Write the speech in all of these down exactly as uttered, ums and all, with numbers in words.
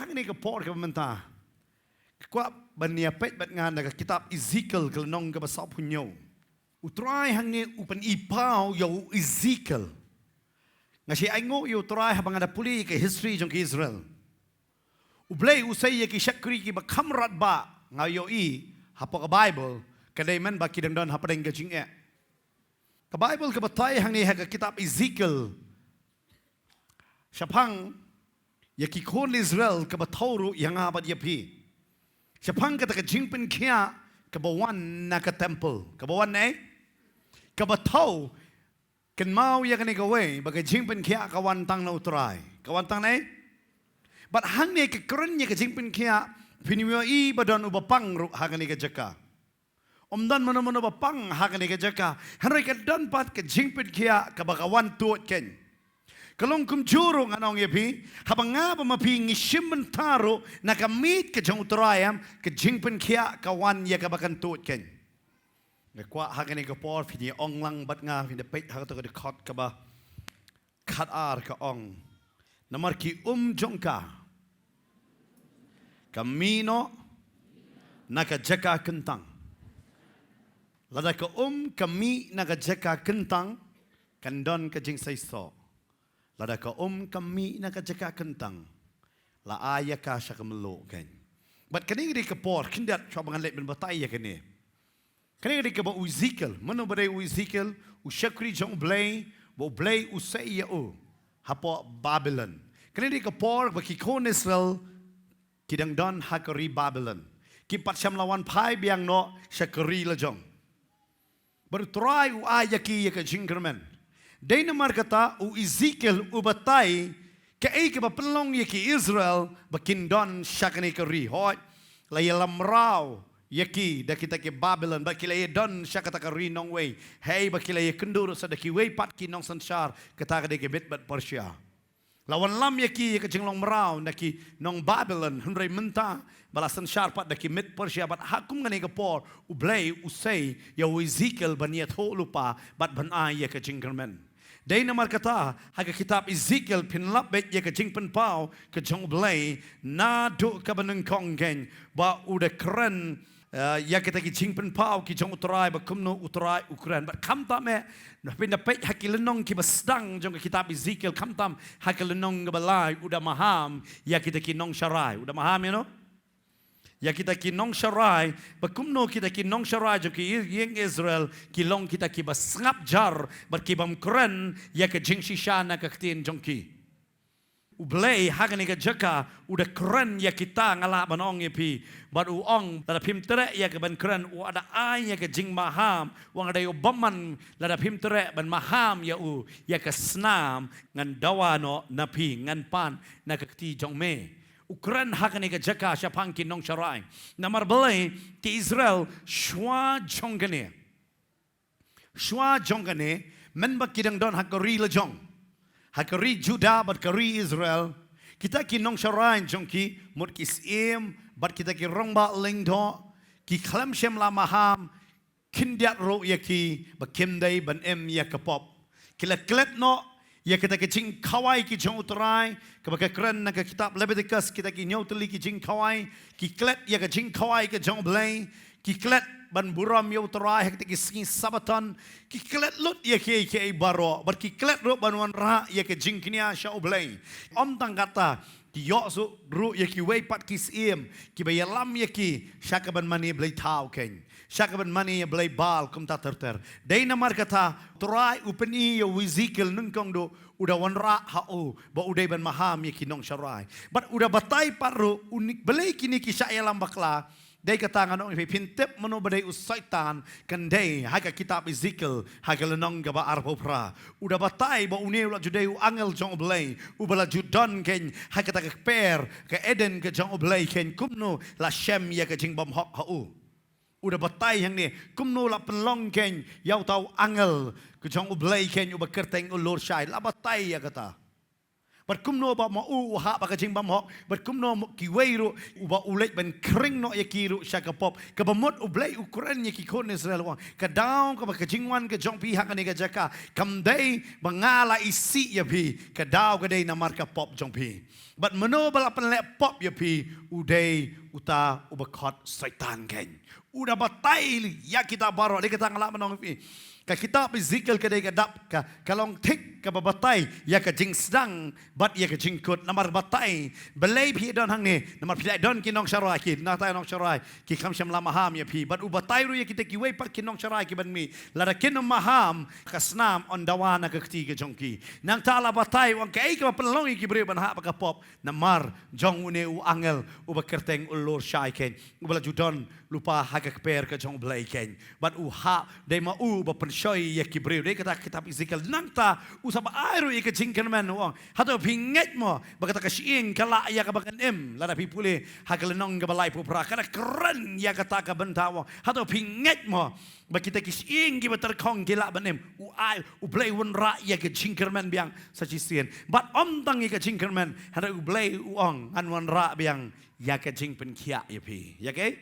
Hangne ka por kaba mynta, ka kwah ban ïa peit bad nga na ka kitab Ezekiel ka lynnong kaba saphew hynñiew. U Trai hangne u pyni paw ïa u Ezekiel. Nga shu ainguh ïa u Trai haba nga da pule ïa ka history jong ki Israel. U Blei u sei ïa ki shakri kiba kham radbah, nga ïohi hapoh ka Bible, ka dei mynba ki dang don hapdeng ka jingeh. Ka Bible ka batai hangne ha ka kitab Ezekiel shaphang ïa ki khun Israel kaba thew ruh ïa nga bad ïa phi. Shaphang kata ka jingpynkhiah kaba wan na ka temple. Kaba wan ne? Kaba thew, kynmaw ïa kane kawei, ba ka jingpynkhiah ka wan tang na u Trai. Ka wan tang ne? Bad hangne ka kren ïa ka jingpynkhiah, phin ïohi ba don uba pang ruh ha kane ka jaka. Ym don mano mano ba pang ha kane ka jaka. Hynrei ka don pat ka jingpynkhiah kaba ka wan tuid kein. Ka long kumjuh ruh ngan ong ïa phi, haba nga bad ma phi ngi shim bynta ruh na ka miet ka jong u Trai, em, ka jingpynkhiah ka wan ïa kaba kan tuid kein. Nga kwah ha kane ka por phin ïa ong lang bad nga, phin da peit ha kato ka dkhot kaba khatar, ka ong, namar ki um jong ka ka mih noh na ka jaka kyntang. Lada ka um ka mih na ka jaka kyntang, kan don ka jingseisoh. Lada ka um ka mih na ka jaka kyntang, la ai ïa ka sha ka mluh kein. Bad kane ka dei ka por khyndiat shuwa ba ngan leit ban batai ïa kane. Kane ka dei kaba u Ezekiel, mano ba dei u Ezekiel? U shakri jong u Blei, ba u Blei u sei ïa u hapoh Babilon. Kane ka dei ka por ba ki khun Israel ki dang don ha ka ri Babilon. Kim pat shym la wan phai biang noh sha ka ri la jong. Bad u Trai u ai ïa ki ïa ka jingkyrmen. Dei namar kata u Ezekiel u batai kaei kaba pynlong ïa ki Israel ba kin don sha kane ka ri. Hooid, la ïalam mraw ïa ki da kita ki Babilon, bad ki la ïadon sha kata ka ri nongwei. Hei, ba ki la ïakynduh ruh sa da kiwei pat ki nongsynshar, kata ka dei ki Med bad Persia. La wanlam ïa ki ïa ka jinglong mraw na ki nong Babilon, hynrei mynta ba la synshar pat da ki Med Persia, bad ha kum kane ka por u Blei u sei ïa u Ezekiel ban ïathuh lypa bad ban ai ïa ka jingkyrmen. Dei namar kata, ha ka kitab Ezekiel phin lap beit ïa ka jingpynpaw ka jong u Blei naduh kaba nyngkong kein, ba u da kren, eh, ïa kita ki jingpynpaw ki jong u Trai, ba kumno u Trai u kren. Bad khamtam eh, na phin da peit ha ki lynnong kiba sdang jong ka kitab Ezekiel, khamtam ha ka lynnong kaba lai, u da maham ïa kita ki nongsharai. U da maham ïa no? Ïa kita ki nongsharai, ba kumno kita ki nongsharai jong ki ïing Israel ki long kita kiba sngap jar bad ki bym kren ïa ka jingshisha na ka ktien jong ki. U Blei ha kane ka jaka u da kren ïa kita, nga lah ban ong ïa phi, bad u ong, lada phim treh ïa ka ban kren, u da ai ïa ka jingmaham. U ong, dei u bymman lada phim treh ban maham ïa u, ïa ka snam ngan dawa noh na phi, ngan pan na ka kti jong me. U kren ha kane ka jaka shaphang ki nongsharai. Namar balei? Ki Israel shuwa jong kane, shuwa jong kane, mynba ki dang don ha ka ri la jong, ha ka ri Judah bad ka ri Israel, kita ki nongsharai jong ki, mut ki syiem bad kita ki rangbah lyngdoh, ki khlem shym la maham khyndiat ruh ïa ki ba kim dei ban im ïa ka pop. Ki la klet noh ïa kita ki jingkhawai ki jong u Trai, kaba ka kren na ka kitab Leviticus, kita ki hynñiew tylli ki jingkhawai. Ki klet ïa ka jingkhawai ka jong u Blei. Ki klet ban burom ïa u Trai ha kita ki sngi Sabbaton. Ki klet lut ïa kiei kiei baroh, bad ki klet ruh ban wanrah ïa ka jingkñia sha u Blei. Ym tang kata, ki ïoh ruh ïa kiwei pat ki syiem kiba ïalam ïa ki sha ka ban mane blei thaw kein, sha ka ban mane ïa blei Baal, kumta ter ter. Dei namar kata u Trai u pyni ïa u Ezekiel nyngkong duh, u da wanrah ha u ba u dei ban maham ïa ki nongsharai. Bad u da batai pat ruh, u ni, balei kine ki shah ïalam bakla. Dei kata ngan ong ïa phi, phin tip mano ba dei u Soitan, kan dei ha ka kitab Ezekiel ha ka lynnong kaba arphew phra. U da batai ba une u la ju dei u angel jong u Blei uba la ju don kein ha kata ka kper ka Eden ka jong u Blei kein, kumno la shem ïa ka jingbymhok ha u. U da batai hangne kumno la pynlong kein ïa uta u angel ka jong u Blei kein uba kyrteng u Lurshai, la batai ïa kata. Bad kumno ba ma u u hap ha ka jingbymhok, bad kumno ma kiwei ruh uba u leit ban khring noh ïa ki ruh sha ka pop. Kaba mut U Blei u kren ïa ki khun Israel u ong, ka daw kaba ka jingwan ka jong phi ha kane ka jaka kam dei ba nga la isih ïa phi, ka daw ka dei namar ka pop jong phi. Bad mano ba la pynleh pop ïa phi, u dei uta uba khot Soitan keiñ. U da batai ïa kita baroh, dei kata nga lah ban ong ïa phi. Ka kitab Ezekiel ka dei ka dap ka, ka long thik kaba batai ïa ka jingsdang bad ïa ka jingkut. Namar batai, balei phi don hangne? Namar phi la don ki nongsharai, ki nongshai nongsharai ki kham shym la maham ïa phi. Bad u batai ruh ïa kita kiwei pat ki nongsharai kiban mih, lada kin ym maham, ka snam yn dawa na ka kti ka jong ki. Nangta la batai u ong kaei kaba pynlong ïa ki briew ban hap ha ka pop, namar jong une u angel uba kyrteng U Lorshai keiñ, uba la ju don lypa ha ka kper ka jong U Blei keiñ. Bad u hap, dei ma u ba pynshoi ïa ki briew. Dei kata kitab Ezekiel. Nangta u sa ba ai ruh ïa ka jingkyrmen, u ong, hato phi ngeit mo ba kata ka shyieng ka lah ïa kaba kan im? Lada phi pule ha ka lynnong kaba laiphew phra, ka da kren ïa kata ka bynta, u ong, hato phi ngeit mo ba kita ki shyieng kiba tyrkhong ki lah ban im? U ai, U Blei u wanrah ïa ka jingkyrmen biang sa shisien. Bad ym tang ïa ka jingkyrmen, hynrei U Blei u ong, ngan wanrah biang ïa ka jingpynkhiah ïa phi. Ïa kaei?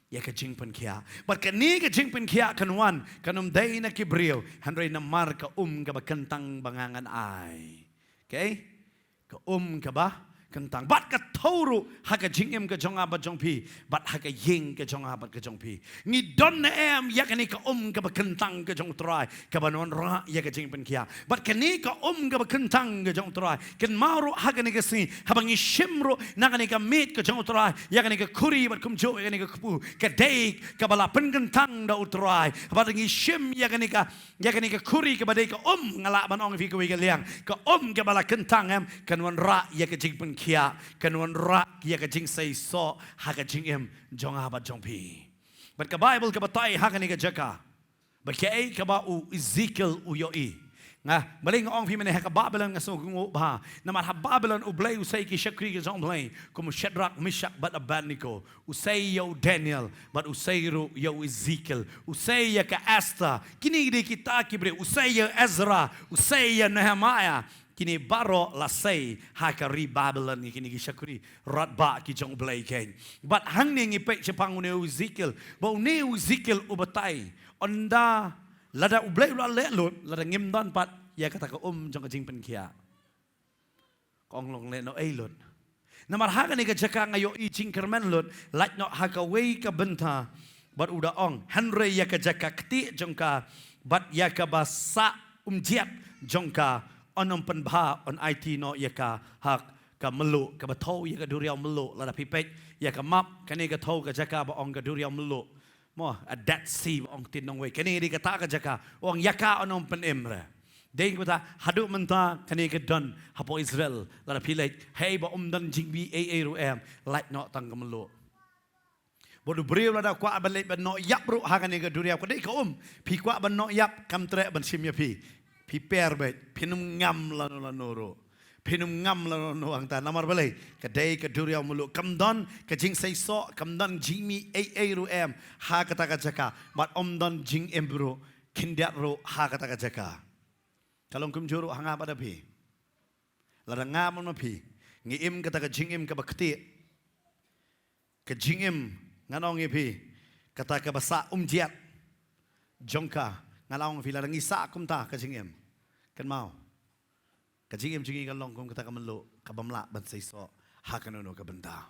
Ïa ka jingpynkhiah. Bad kane ka jingpynkhiah kan wan, kan ym dei na ki briew, hynrei namar ka um kaba kyntang ba nga ngan ai. Kaei? Ka um kaba kyntang. Bad ka thew ruh ha ka jingim ka jong nga bad jong phi, bad ha ka ïing ka jong nga bad ka jong phi. Ngi don ne em ïa kane ka um kaba kyntang ka jong U Trai, kaban wanrah ïa ka jingpynkhiah? Bad kane ka um kaba kyntang ka jong U Trai, kynmaw ruh ha kane ka sngi, haba ngi shim ruh na kane ka miej ka jong U Trai ïa kane ka khuri bad kumjuh ïa kane ka kpu, ka dei kaba la pynkyntang da U Trai. Haba ngi shim ïa kane ka, ïa kane ka khuri kaba dei ka um, nga lah ban ong ïa phi kawei ka liang, ka um kaba la kyntang, em, kan wanrah ïa ka jingpynkhiah, kan wanrah ïa ka jingseisoh ha ka jingim jong nga bad jong phi. Bad ka Baibl ka batai ha kane ka jaka ba kaei kaba u Ezekiel u ïohi. Nga, balei nga ong ïa phi mynne, ha ka Babilon nga sngewnguh bha. Namar ha Babilon U Blei u sei ki shakri ki jong U Blei, kum u Shadrak, Meshak bad Abednego. U sei ïa u Daniel, bad u sei ruh ïa u Ezekiel. U sei ïa ka Esther. Kine dei kita ki briew. U sei ïa Ezra, u sei ïa Nehemiah. Kine baroh la sei ha ka ri Babilon, kine ki shakri radbah ki jong U Blei keiñ. Bad hangne ngi peit shaphang une u Ezekiel, ba une u Ezekiel u batai, ynda lada U Blei u la leh lut, lada ngim don pat ïa kata ka um jong ka jingpynkhiah, ka ong long lehnohei lut. Namar ha kane ka jaka nga ïohi jingkyrmen lut, lait noh ha kawei ka bynta. Bad u da ong, hynrei ïa ka jaka ktieh jong ka bad ïa kaba sah umjiat jong ka, yn ym pynbha, yn aiti noh ïa ka ha ka mluh kaba thew ïa ka duriaw mluh. Lada phi peit ïa ka map, kane ka thew ka jaka ba ong ka duriaw mluh, mo, a Dead Sea ba ong ktien nongwei. Kane dei kata ka jaka, ong ïa ka yn ym pynim re. Dei kata, haduh mynta kane ka don hapoh Israel. Lada phi leit, hei ba ym don jingmih ei ei ruh em, lait noh tang ka mluh. Bad u briew lada kwah ban leit ban noh ïap ruh ha kane ka duriaw, ka dei ka um. Phi kwah ban noh ïap, kam treh ban shim ïa phi. Phi per beit, phin ym ngam lano lano ruh. Phin ym ngam lano lano hangta, namar balei? Ka dei ka duriaw mluh, kam don ka jingseisoh, kam don jingmih ei ei ruh em ha kata ka jaka. Bad ym don jingim ruh khyndiat ruh ha kata ka jaka. Ka long kumjuh ruh ha nga bad phi. Lada nga bad phi ngi im kata ka jingim kaba ktieh, ka jingim, ngan ong ïa phi, kata kaba sah umjiat jong ka, ngan ong ïa phi, lada ngi sah kumta ka jingim, kynmaw, ka jingim jong ngi ka long kum kata ka mluh kabym lah ban seisoh ha kano kano ka bynta.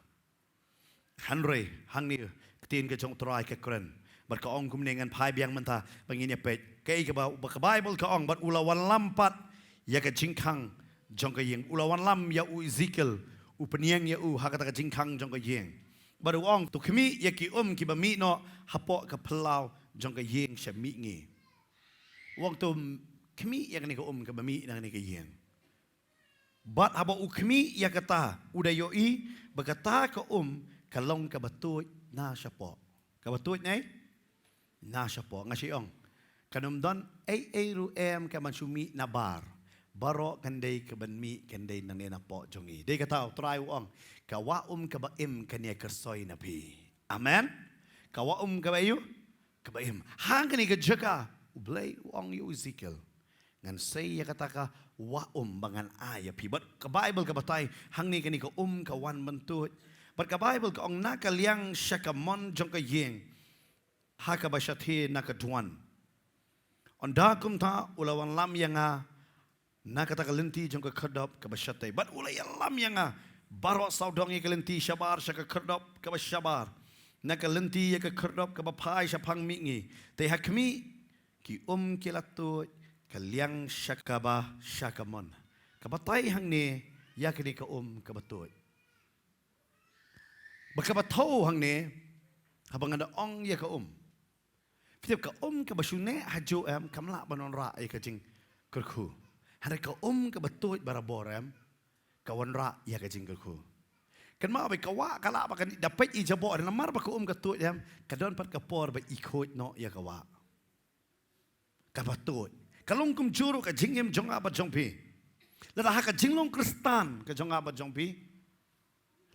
Hynrei hangne ktien ka jong U Trai ka kren bad ka ong kumne, ngan phai biang mynta ba ngin ïa peit kaei kaba, ba ka Baibl ka ong. Bad u la wanlam pat ïa ka jingkhang jong ka ïing. U la wanlam ïa u Ezekiel, u pynïeng ïa u ha kata ka jingkhang jong ka ïing. Bad u ong, to khmih ïa ki um kiba mih noh hapoh ka phyllaw jong ka ïing sha mihngi. U ong, to khmih ïa kane ka um kaba mih na kane ka ïing. Bad haba u khmih ïa kata, u da ïohi ba kata ka um ka long kaba tuid na shapoh. Kaba tuid na, na shapoh. Nga shu ong, kan ym don ei ei ruh em kaban shu mih nabar. Baroh kan dei kaban mih, kan dei nangne napoh jong ngi. Dei kata U Trai u ong, ka wah um kaba im kan ïa kyrsoi na phi. Amen. Ka wah um kaba ïoh, kaba im. Ha kane ka jaka U Blei u ong ïa u Ezekiel, ngan sei ïa kata ka wah um ba ngan ai ïa phi. Bad ka Baibl ka batai hangne kane ka um ka wan ban tuid. Bad ka Baibl ka ong na ka liang sha ka mon jong ka ïing ha kaba shathie na ka duwan. Ynda kumta u la wanlam ïa nga na kata ka lynti jong ka khyrdop kaba shatei. Bad u la ïalam ïa nga baroh sawdong ïa ka lynti shabar sha ka khyrdop kaba shabar, na ka lynti ïa ka khyrdop kaba phai shaphang mihngi. Te ha khmih, ki um ki la tuid, ka liang sha kaba sha ka mon. Ka batai hangne ïa kane ka um kaba tuid. Ba kaba thew hangne, haba nga da ong ïa ka um, phi tip, ka um kaba shu neh hajuh em kam lah ban wanrah ïa ka jingkyrkhu. Hynrei ka um kaba tuid barabor em ka wanrah ïa ka jingkyrkhu. Kynmaw ba ka wah ka lah ba kan da peit i jaboh, namar ba ka um ka tuid em, ka don pat ka por ba i khuid noh ïa ka wah. Kaba tuid. Ka long kumjuh ruh ka jingim jong nga bad jong phi. Lada ha ka jinglong Khristan ka jong nga bad jong phi,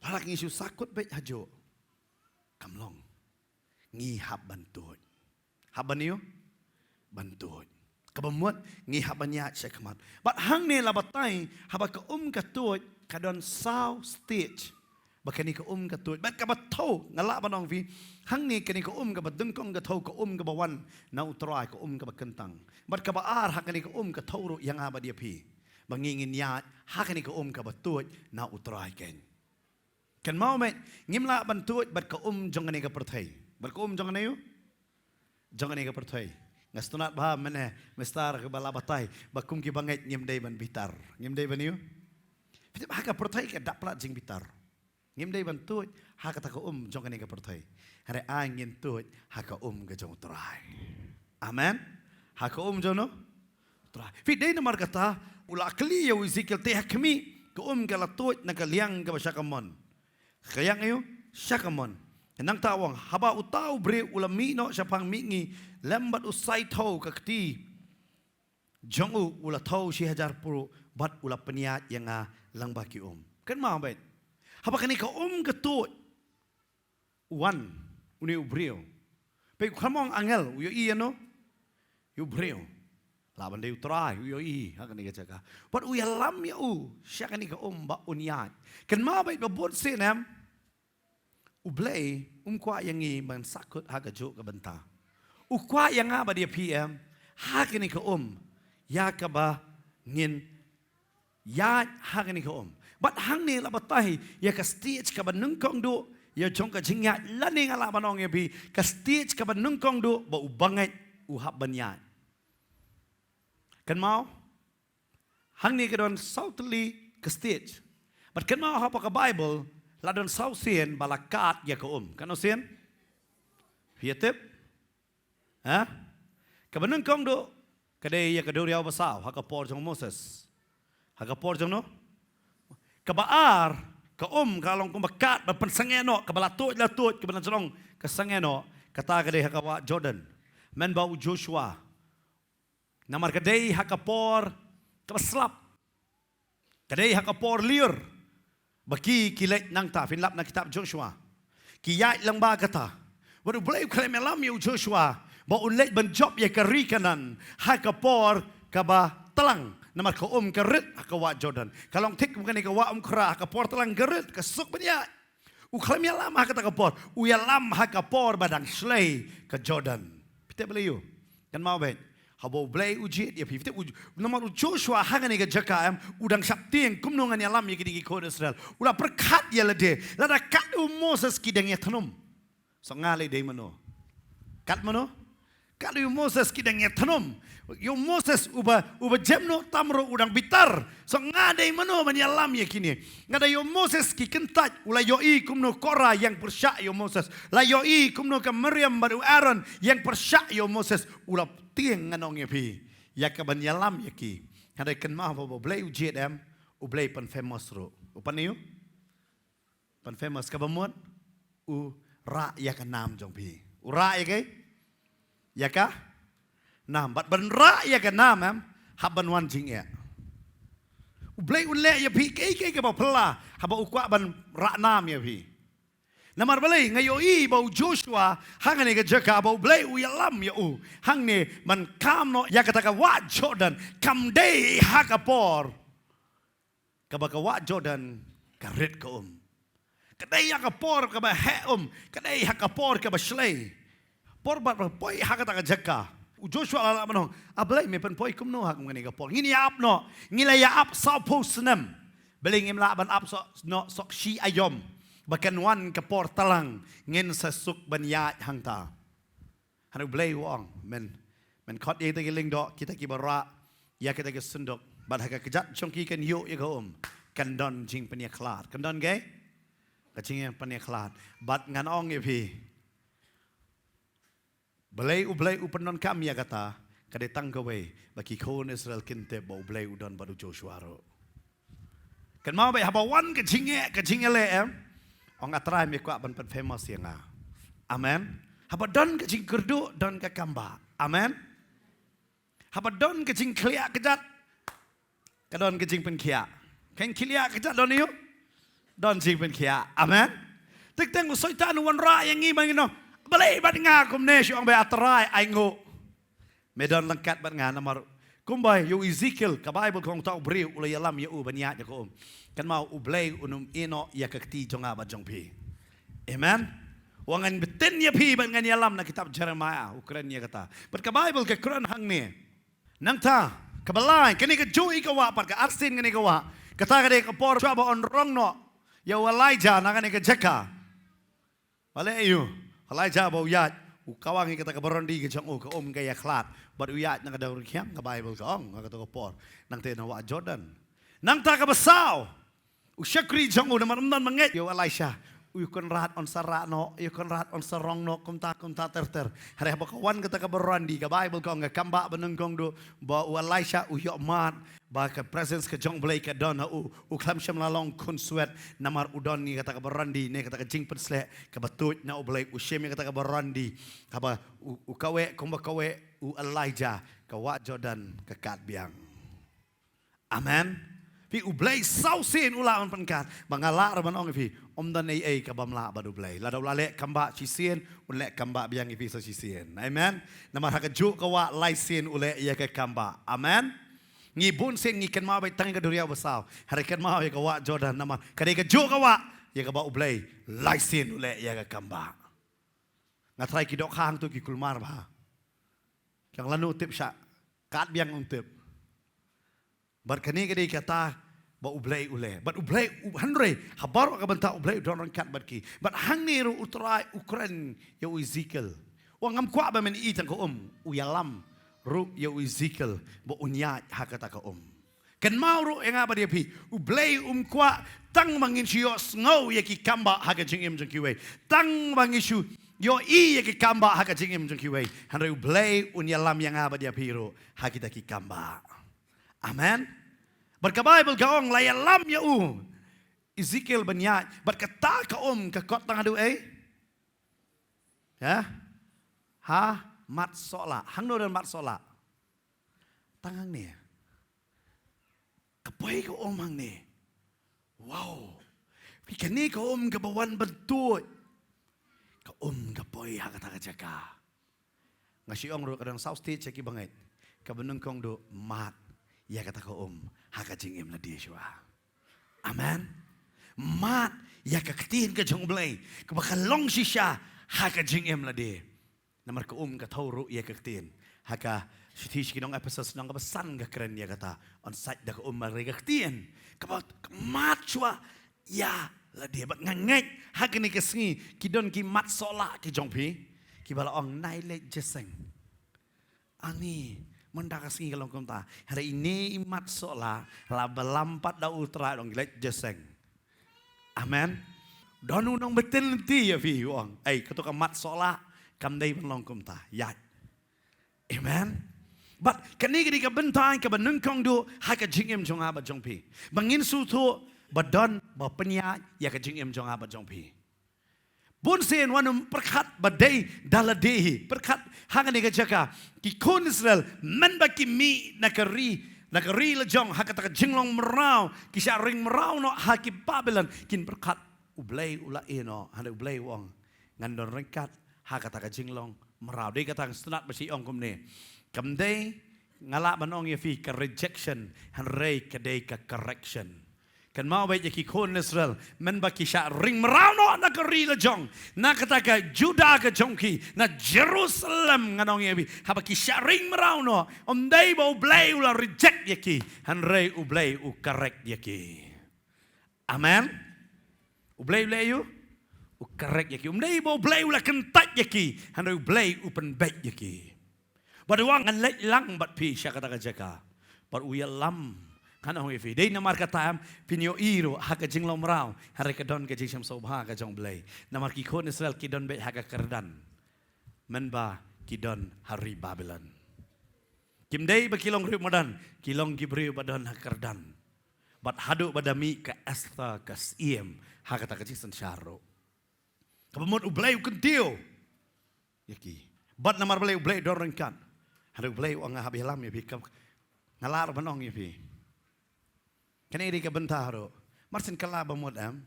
lada ngi shu sahkut beit hajuh, kam long. Ngi hap ban tuid. Hap ban ïoh ban tuid. Kaba mut ngi hap ban ïaid sha khmat. Bad hangne la batai haba ka um ka tuid ka don saw stage ba kane ka um ka tuid. Bad kaba thew nga lah ban ong phi, hangne kane ka um kaba nyngkong ka thew, ka um kaba wan na U Trai, ka um kaba kyntang. Bad kaba ar, ha kane ka um ka thew ruh ïa nga bad ïa phi ba ngi ngin ïaid ha kane ka um kaba tuid na U Trai keiñ. Kynmaw, mei, ngim lah ban tuid bad ka um jong kane ka pyrthei. Bad ka um jong kane u jong kane ka pyrthei. Nga sngewtynnat ba mynne Mister kaba la batai ba kum ki bangeit ngim dei ban bitar. Ngim dei ban ïoh. Phi tip, ha ka pyrthei ka dap palat jingbitar. Ngim dei ban tuid ha kata ka um jong kane ka pyrthei. Hynrei ai ngin tuid ha ka um ka jong U Trai. Amen. Ha ka um jong no Trai. Phi, dei namar kata u la kylli ïa u Ezekiel, te ha khmih, ka um ka la tuid na ka liang kaba sha ka mon. Ka liang ïa u sha ka mon. Nangta u ong, haba uta u briew u la mih noh shaphang mihngi lem bad u sai thew ka kti jong u, u la thew shi hajar pruh bad u la pynïaid ïa nga lyngba ki um. Kynmaw beit, haba kane ka um ka tuid, u wan une u briew. Peit, u khlem ong angel, u ïohi ïa no? Ïa u briew. Lah ban dei U Trai, u ïohi ha kane ka jaka. Bad u ïalam ïa u sha kane ka um ba un ïaid. Kynmaw beit, ba bun sien em, U Blei um kwah ïa ngi ban sahkut ha kajuh ka bynta. U kwah ïa nga bad ïa phi em ha kane ka um ïa kaba ngin ïaid ha kane ka um. Bad hangne la batai ïa ka stage kaba nyngkong duh ïa jong ka jingïaid, lane nga lah ban ong ïa phi, ka stage kaba nyngkong duh ba u bangeit u hap ban ïaid. Kynmaw, hangne ka don saw tylli ka stage. Bad kynmaw, hapoh ka Baibl la don saw sien ba la kad ïa ka um. Katno sien? Phi ïa tip? Ha? Kaba nyngkong duh ka dei ïa ka duriaw basaw ha ka por jong Moses. Ha ka por jong no? Kaba ar, ka um ka long kumba kad ba pynsangeh noh, kaba la tuid la tuid, kaba la jrong ka sangeh noh. Kata ka dei ha ka wah Jordan. Mynba u Joshua. Namar ka dei ha ka por kaba slap. Ka dei ha ka por lyiur. Ba ki, ki leit nangta, phin lap na kitab Joshua. Ki ïaid lyngba kata. Bad U Blei u khlem ïalam ïa u Joshua ba un leit ban jop ïa ka ri Kanaan ha ka por kaba tlang. Namar ka um ka rit ha ka wah Jordan. Ka long thik kum kane ka wah Umkhrah, ha ka por tlang ka rit, ka suk ban ïaid. U khlem ïalam ha kata ka por, u ïalam ha ka por ba dang shlei ka Jordan. Phi tip balei? Kynmaw beit, haba U Blei u jied ïa phi. Phi tip, u, namar u Joshua ha kane ka jaka em, u dang sheptieng kumno ngan ïalam ïa kine ki khun Israel. U la pyrkhat ïa lade, lada kat u Moses ki dang ïathnum. Sa nga lei dei mano? Kat mano? Kat ïa u Moses ki dang ïathnum. Ïa u Moses uba, uba jem noh tam ruh u dang bitar. Sa nga dei mano ban ïalam ïa kine? Nga dei ïa u Moses ki kyntait, u la ïohi kumno Korah ïeng pyrshah ïa u Moses. La ïohi kumno ka Miriam bad u Aaron ïeng pyrshah ïa u Moses. U la tieng, ngan ong ïa phi, ïa ka ban ïalam ïa ki. Nga dei, kynmaw ba U Blei u jied em, U Blei pan famous ruh. U pan ïa u? Pan famous, kaba mut u rah ïa ka nam jong phi. U rah ïa ka, ïa ka nam. Bad ban rah ïa ka nam em, hap ban wan jingeh. U Blei un leh ïa phi kaei kaei kaba phylla haba u kwah ban rah nam ïa phi. Namar balei nga ïohi ba u Joshua hangne ka jaka ba U Blei u ïalam ïa u hangne ban kam noh ïa kata ka wah Jordan, kam dei ha ka por kaba ka wah Jordan ka rit ka um. Ka dei ha ka por kaba heh um, ka dei ha ka por kaba shlei. Por bad ba poi ha kata ka jaka. U Joshua la lah ban ong, "A Blei, me pynpoi kumno ha kum kane ka por? Ngin ïa ap noh, ngi la ïa ap sawphew snem. Balei ngim lah ban ap sok noh sok shi aïom? Ba kan wan ka por tlang ngin sa suk ban ïaid hangta." Hynrei U Blei u ong, men, men khot ïa kita ki lyngdoh, kita kiba rah ïa kita ki synduk, bad ha ka kjat jong ki kan ïoh ïa ka um, kan don jingpynïakhlad. Kan don kaei? Ka jingpynïakhlad. Bad ngan ong ïa phi, balei U Blei u pyndonkam ïa kata? Ka dei tang kawei, ba ki khun Israel kin tip ba U Blei u don bad u Joshua ruh. Kynmaw beit, haba wan ka jingeh, ka jingeh leh, em, ong, "A Trai, me kwah ban pynfamous ïa nga." Amen. Haba don ka jingkyrduh, don ka kambah. Amen. Haba don ka jingkhlieh kjat, ka don ka jingpynkhiah. Kan khlieh kjat don ïa u, don jingpynkhiah. Amen. Teng teng u Soitan u wanrah ïa ngi ba ngin ong, "Balei bad nga kumne?" Shu ong beit, "A Trai, ainguh." Me don ryngkat bad nga namar kumba ïa u Ezekiel, ka Baibl ka ong uta u briew u la ïalam ïa u ban ïaid ïa ka um. Kynmaw, U Blei un ym ïehnoh ïa ka kti jong nga bad jong phi. Amen. Wat ngan btin ïa phi bad ngan ïalam, na kitab Jeremiah u kren ïa kata. Bad ka Baibl ka kren hangne. Nangta, kaba lai, kane kajuh ka wah, pat ka arsien kane ka wah. Kata ka dei ka por shuwa ba un rong noh ïa u Elijah na kane ka jaka. Balei? Ïa u Elijah ba u ïaid, u kawang ïa kata ka barondi ka jong u, ka um ka ïakhlad. Bad u ïaid na ka dewrynrhiang, ka Baibl ka ong, ha kata ka por. Nangta na wah Jordan. Nangta kaba saw, u shakri jong u namar ym don ba ngeit ïa u Elisha. U ïa Kynrad un sa rah noh, ïa Kynrad un sa rong noh, kumta kumta ter ter. Hynrei haba ka wan kata ka barondi, ka Baibl ka ong, ka kambah ba nyngkong duh ba u Elisha u ïoh mad ba ka presence ka jong U Blei ka don ha u. U khlem shym la long khunswet namar u don ïa kata ka barondi, ne kata ka jingpynsleh kaba tuid na U Blei. U shim ïa kata ka barondi, haba u, u kaweh kumba kaweh u Elijah, ka wah Jordan ka kad biang. Amen. Phi, U Blei saw sien u lah ban pynkat. Ba nga lah ruh ban ong ïa phi, ym don ei ei kaba ym lah bad U Blei. Lada u la leh kambah shisien, un leh kambah biang ïa phi sa shisien. Amen. Namar ha kajuh ka wah lai sien u leh ïa ka kambah. Amen. Ngi bun sien ngi kynmaw beit tang ïa ka duriaw basaw. Hynrei kynmaw ïa ka wah Jordan namar ka dei kajuh ka wah ïa kaba U Blei lai sien u leh ïa ka kambah. Nga tharai ki dohkha hangto ki kulmar bha. Ki ong lano tip shah, kad biang ym tip. Bad kane ka dei kata ba U Blei u leh. Bad U Blei u, hynrei ha baroh ka bynta U Blei u don ryngkat bad ki. Bad hangne ruh U Trai u kren ïa u Ezekiel. U ong ngam kwah ba men ïohi tang ka um, u ïalam ruh ïa u Ezekiel ba un ïaid ha kata ka um. Kynmaw ruh ïa nga bad ïa phi, U Blei um kwah tang ba ngin shu ïohsngew ïa ki kambah ha ka jingim jong kiwei. Tang ba ngin shu ïohi ïa ki kambah ha ka jingim jong kiwei. Hynrei U Blei un ïalam ïa nga bad ïa phi ruh ha kita ki kambah. Amen. Bad ka Baibl ka ong la ïalam ïa u Ezekiel ban ïaid, bad kata ka um ka kot tang haduh ei? Ha? Ha Mat Sohlah. Hangno don Mat Sohlah? Tang hangne. Ka poi ka um hangne. Wow. Phi, kane ka um kaba wan ban tuid. Ka um ka poi ha kata ka jaka. Nga shu ong ruh ka don saw stage sha ki bangeit. Kaba nyngkong duh mad ïa kata ka um ha ka jingim lade shuwa. Amen. Mad ïa ka ktien ka jong U Blei kaba ka long shisha ha ka jingim lade. Namar ka um ka thew ruh ïa ka ktien. Ha ka shithi sha ki nong Ephesus lynnong kaba san ka kren ïa kata. Yn sait da ka um, hynrei ka ktien kaba ka mad shuwa ïa lade. Bad nga ngeit ha kane ka sngi ki don ki Mat Sohlah ki jong phi kiba la ong nai leit jingïaseng. Ani, mynta ka sngi ka long kumta. Hynrei ine i Mat Sohlah la bynrap pat da U Trai, ong leit jingïaseng. Amen. Don u nongpynbeit lynti ïa phi, u ong, ei, kato ka Mat Sohlah kam dei ban long kumta. Ïaid. Amen. Bad kane ka dei ka bynta kaba nyngkong duh ha ka jingim jong nga bad jong phi. Ba ngin sngewthuh ba don ba pynïaid ïa ka jingim jong nga bad jong phi. Bun sien wat nym pyrkhat ba dei da lade hi. Pyrkhat ha kane ka jaka, ki khun Israel mynba ki mih na ka ri, na ka ri la jong, ha kata ka jinglong mraw, ki shah ring mraw noh ha ki Babilon, kin pyrkhat U Blei u la ïehnoh, hynrei U Blei u ong, ngan don ryngkat ha kata ka jinglong mraw. Dei kata ka stad ba shi ong kumne. Kam dei nga lah ban ong ïa phi ka rejection, hynrei ka dei ka correction. Kynmaw beit ïa ki khun Israel, mynba ki shah ring mraw noh na ka ri la jong, na kata ka Juda ka jong ki, na Jerusalem ngan ong ïa phi. Haba ki shah ring mraw noh, ym dei ba U Blei u la reject ïa ki, hynrei U Blei u correct ïa ki. Amen. U Blei u leh ïa u, u correct ïa ki. Ym dei ba U Blei u la kyntait ïa ki, hynrei U Blei u pynbeit ïa ki. Bad u ong ngan leit lang bad phi sha kata ka jaka. Bad u ïalam, ngan ong ïa phi. Dei namar kata em, phin ïohi ruh ha ka jinglong mraw, hynrei ka don ka jingsngewsih bha ka jong U Blei. Namar ki khun Israel ki don beit ha ka kyrdan. Mynba ki don ha ri Babilon. Kim dei ba ki long riewmadan, ki long ki briew ba don ha kyrdan. Bad haduh ba da mih ka Esther ka siem ha kata ka jingsynshar ruh. Kaba mut U Blei u kyntiew ïa ki. Bad namar balei? U Blei u don ryngkat. Hynrei U Blei u ong nga hap ïalam ïa phi, kam, nga lah ruh ban ong ïa phi. Kane dei ka bynta ruh. Mar shen kylla ba mut em,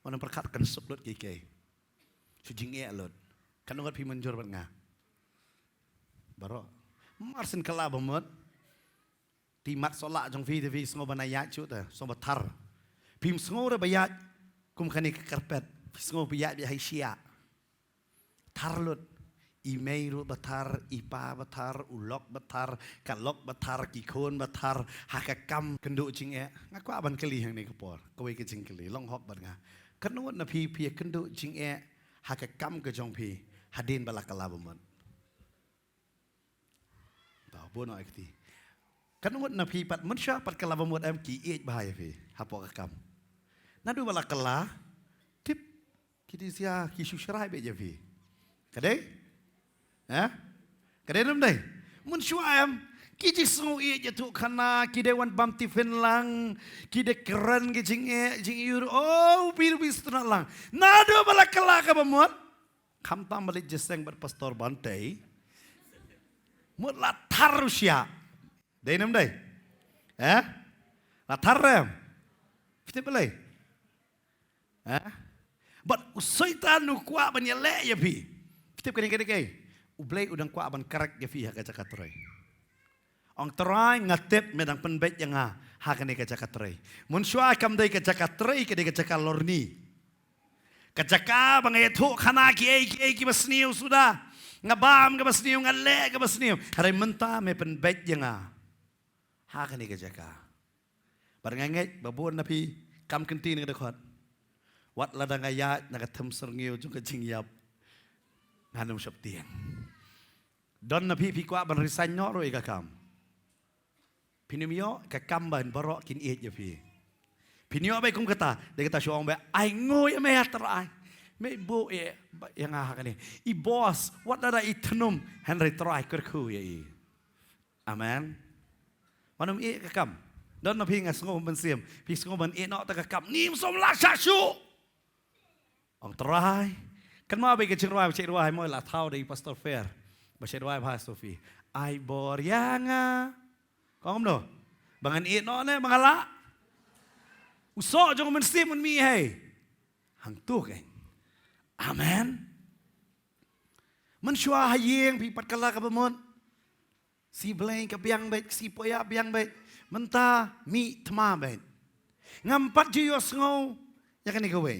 wat nym pyrkhat kynsuk lut kiei kiei. Shu jingeh lut. Katno ngut phi mynjur bad nga? Baroh. Mar shen kylla ba mut, te mat sohlah jong phi te phi sngew ban ïaid shuh te, sngew ba thar. Phim sngew re ba ïaid kum kane ka carpet, phi sngew ba ïaid beit ha i shiah. Thar lut. I mei ruh ba thar, i pa ba thar, u lok ba thar, ka lok ba thar, ki khun ba thar, ha ka kam kynduh jingeh. Nga kwah ban kylli hangne ka por, kawei ka jingkylli, long hok bad nga. Katno ngut na phi phi ïa kynduh jingeh ha ka kam ka jong phi hadien ba la kylla ba mut? Tau, bun noh ïa kti. Katno ngut na phi pat, mynshuwa pat kylla ba mut em ki ïeit bha ïa phi hapoh ka kam? Naduh ba la kylla, tip, ki dei shisha ki shu shrai beit ïa phi. Ka dei? Ha? Ka dei ne ym dei? Mynshuwa em, ki jingsngew ïeit ïathuhkhana, ki dei wan bam tiffin lang, ki dei kren ki jingeh, jingïohi, oh, u phi, u phi sngewtynnat lang. Naduh ba la kylla ka ba mut, khamtam ba leit jingïaseng bad Pastor Bantei, mut la thar u shiah. Dei ne ym dei? Eh? La thar re em? Phi tip balei? Eh? Bad u Soitan u kwah ban ïaleh ïa phi. Phi tip kane kane kaei? U Blei u dang kwah ban correct ïa phi ha ka jaka trei. Ong Trai, nga tip me dang pynbeit ïa nga ha kane ka jaka trei. Mynshuwa kam dei ka jaka trei, ka dei ka jaka lorni. Ka jaka ba nga ïathuhkhana kiei kiei kiba sniew suda. Nga bam kaba sniew, nga leh kaba sniew. Hynrei mynta me pynbeit ïa nga ha kane ka jaka. Bad nga ngeit ba bun na phi kam kynti na ka dkhot. Wat lada nga ïaid na ka them syrngiew jong ka jingïap, ngan ym sheptieng. Don na phi phi kwah ban resign noh ruh ïa ka kam. Phin ym ïoh ka kam ba baroh kin ïeit ïa phi. Phin ïoh beit kum kata, dei kata shu ong beit, ai nguh ïa me, Trai. Me buh ïa, ïa nga ha kane. I boss, wat lada i thnum, hynrei Trai kyrkhu ïa i. Amen. Wat nym ïeh ka kam. Don na phi nga sngew mynsiem, phi sngew ban ïeh noh ta ka kam. Ngim sngewlah shah shuh. Ong Trai. Kynmaw beit ka jingrwai ba shait rwai mo, la thaw da i Pastor Fair. Ba shait rwai bha Sophie. Ai bor ïa nga. Kong kumno? Ba ngan ïeh noh ne ba nga lah? U soh jong u mynsiem un mih hei. Hangto kein. Amen. Mynshuwa ha ïing phi pat kylla kaba mut. Shi Blei ka biang beit, shi Poh Ïa biang beit. Mynta mih thma beit. Ngam pat ju ïohsngew ïa kane kawei.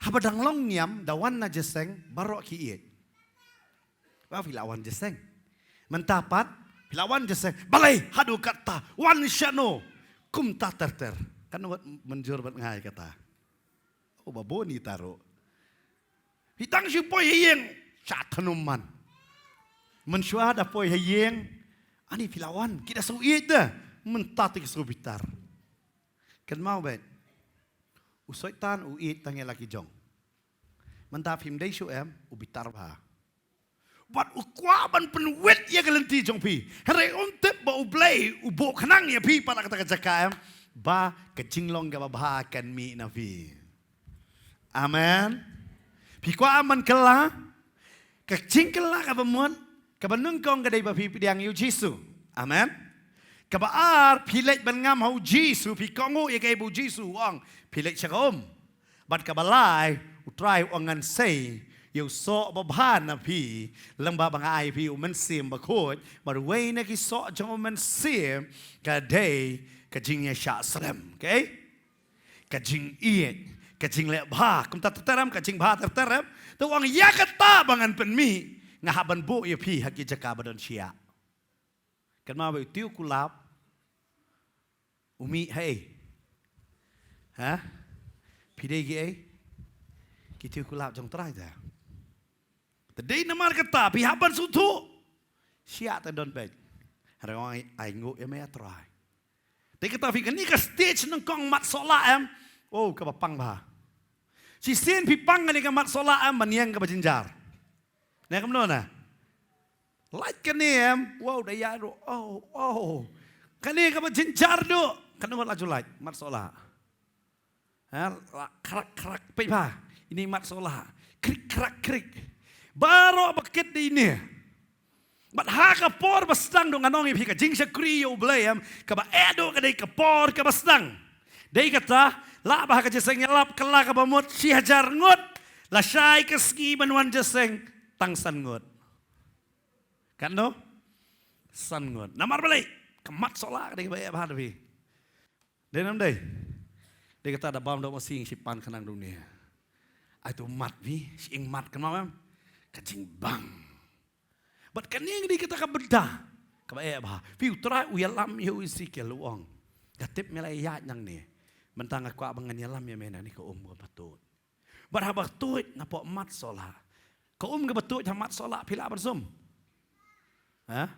Haba dang long niam, da wan na jingïaseng, baroh ki ïeit. Ba phi la wan jingïaseng. Mynta pat phi la wan jingïaseng. Balei haduh katta, wan shano? Kumta ter ter. Katno ngut mynjur bad nga ïa kata? Oh, ba bun ïa kita ruh. Phi tang shu poi ha ïing, shah thnum man. Mynshuwa da poi ha ïing, ani phi la wan, ki da sngew ïeit de. Mynta te ki sngew bitar. Kynmaw beit. U Soitan u ïeit tang ïa la ki jong. Mynta phim dei shuh em, u bitar bha. Bad u kwah ban pynwit ïa ka lynti jong phi. Hynrei um tip ba U Blei u buh khnang ïa phi pat ha kata ka jaka em, ba ka jinglong kaba bha kan mih na phi. Amen. Phi kwah em ban kylla? Ka jingkylla kaba mut, kaba nyngkong ka dei ba phi pdiang ïa U Jisu. Amen. Kaba ar, phi leit ban ngam ha u Jisu, phi kohnguh ïa kaei ba u Jisu u ong, phi leit sha ka um. Bad kaba lai, u Trai u ong ngan sei ïa u soh babha na phi, lyngba ba nga ai phi u Mynsiem Bakhuid, bad uwei na ki soh jong u Mynsiem ka dei ka jingïashah slem, okay? Ka jingïeit, ka jingleh bha, kumta ter ter em, ka jingbha ter ter em. Te u ong ïa kata ba ngan pynmih, nga hap ban buh ïa phi ha ki jaka ba don shiah. Kynmaw ba u tiew kulap u mih ha ei? Ha? Phi dei kiei? Ki tiew kulap jong u Trai te. Te dei namar kata phi hap ban sngewthuh. Shiah te don beit. Hynrei ai nguh ïa me ïa u Trai. Te kata phi, kane ka stage nyngkong mat soh lah em. Oh, kaba pang bha. Shisien phi pang kane ka mat soh lah em, ban ïeng kaba jynjar. Ne kumno na? Lait kane em, wow, da ïaid ruh, oh, oh. Kane kaba jynjar duh, kane ngut la ju lait, mat soh lah. Ha, la khrak khrak, peit bha. Ine mat soh lah. Krik khrak krik. Baroh ba kit dei ine. Bad ha ka por ba sdang duh, ngan ong ïa phi, ka jingshakri ïa U Blei em, kaba eh duh ka dei ka por kaba sdang. Dei kata, lah ba ha ka jingïaseng ïalap kylla kaba mut shi hajar ngut, lashai ka sngi ban wan jingïaseng tang san ngut. Katno? San ngut. Namar balei? Ka mat soh lah ka dei kaba eh bha, da phi. Dei ne ym dei? Dei kata, da bam doh masi, ngi shu pan khnang da une. Ai to mat phi, shi ïing mat, kynmaw em? Ka jingbang. Bad kane ka dei kata ka bynta kaba eh bha. Phi, U Trai u ïalam ïa u Ezekiel, u ong, nga tip me la ïaid nangne. Mynta nga kwah ba ngan ïalam ïa me na kane ka um kaba tuid. Bad haba tuid napoh mat soh lah. Ka um kaba tuid ha mat soh lah, phi lah ban sum? Ha?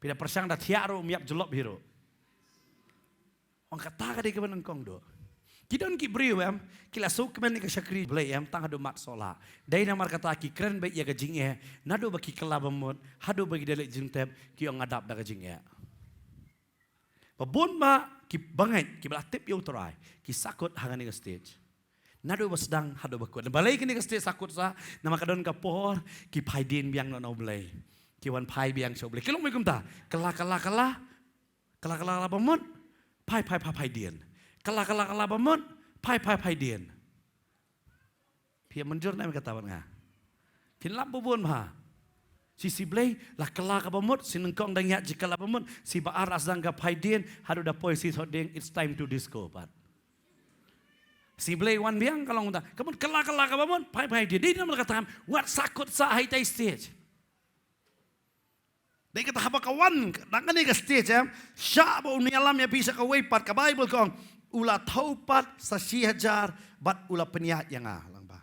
Phi da pyrshang da thiah ruh, ym ïap jyllop hi ruh. Ong, kata ka dei kaba nyngkong duh. Ki don ki briew em, ki la sngewkmen ïa ka shakri Blei em, tang haduh mat soh lah. Dei namar kata ki kren beit ïa ka jingeh, naduh ba ki kylla ba mut haduh ba ki da leit jingtep, ki ong nga dap da ka jingeh. Ba bun bah ki bangeit kiba la tip ïa U Trai, ki sahkut ha kane ka stage. Naduh ba sdang haduh ba kut. Balei kane ka stage sahkut sah? Namar ka don ka por ki phai dien biang noh na U Blei. Ki wan phai biang sha U Blei. Ki long beit kumta. Kylla, kylla, kylla. Kylla, kylla, kylla ba mut. Phai, phai, phai, phai dien. Kylla, kylla, kylla ba mut. Phai, phai, phai dien. Phi ïa mynjur ne em kata bad nga? Phin lap ba bun bha. Shi, shi Blei la kylla kaba mut, shi nyngkong dang ïaid shi kylla ba mut, shi ba ar la sdang ka phai dien, haduh da poi shi thoh dieng, it's time to disco pat. Shi Blei wan biang ka long kumta. Ka mut kylla, kylla kaba mut, phai, phai dien. Dei namar kata em, wat sahkut sah ha itai stage. Dei kata haba ka wan na kane ka stage em, shah ba un ïalam ïa phi sha kawei pat, ka Baibl ka ong, u la thew pat sa shi hajar bad u la pynïaid ïa nga lang ba.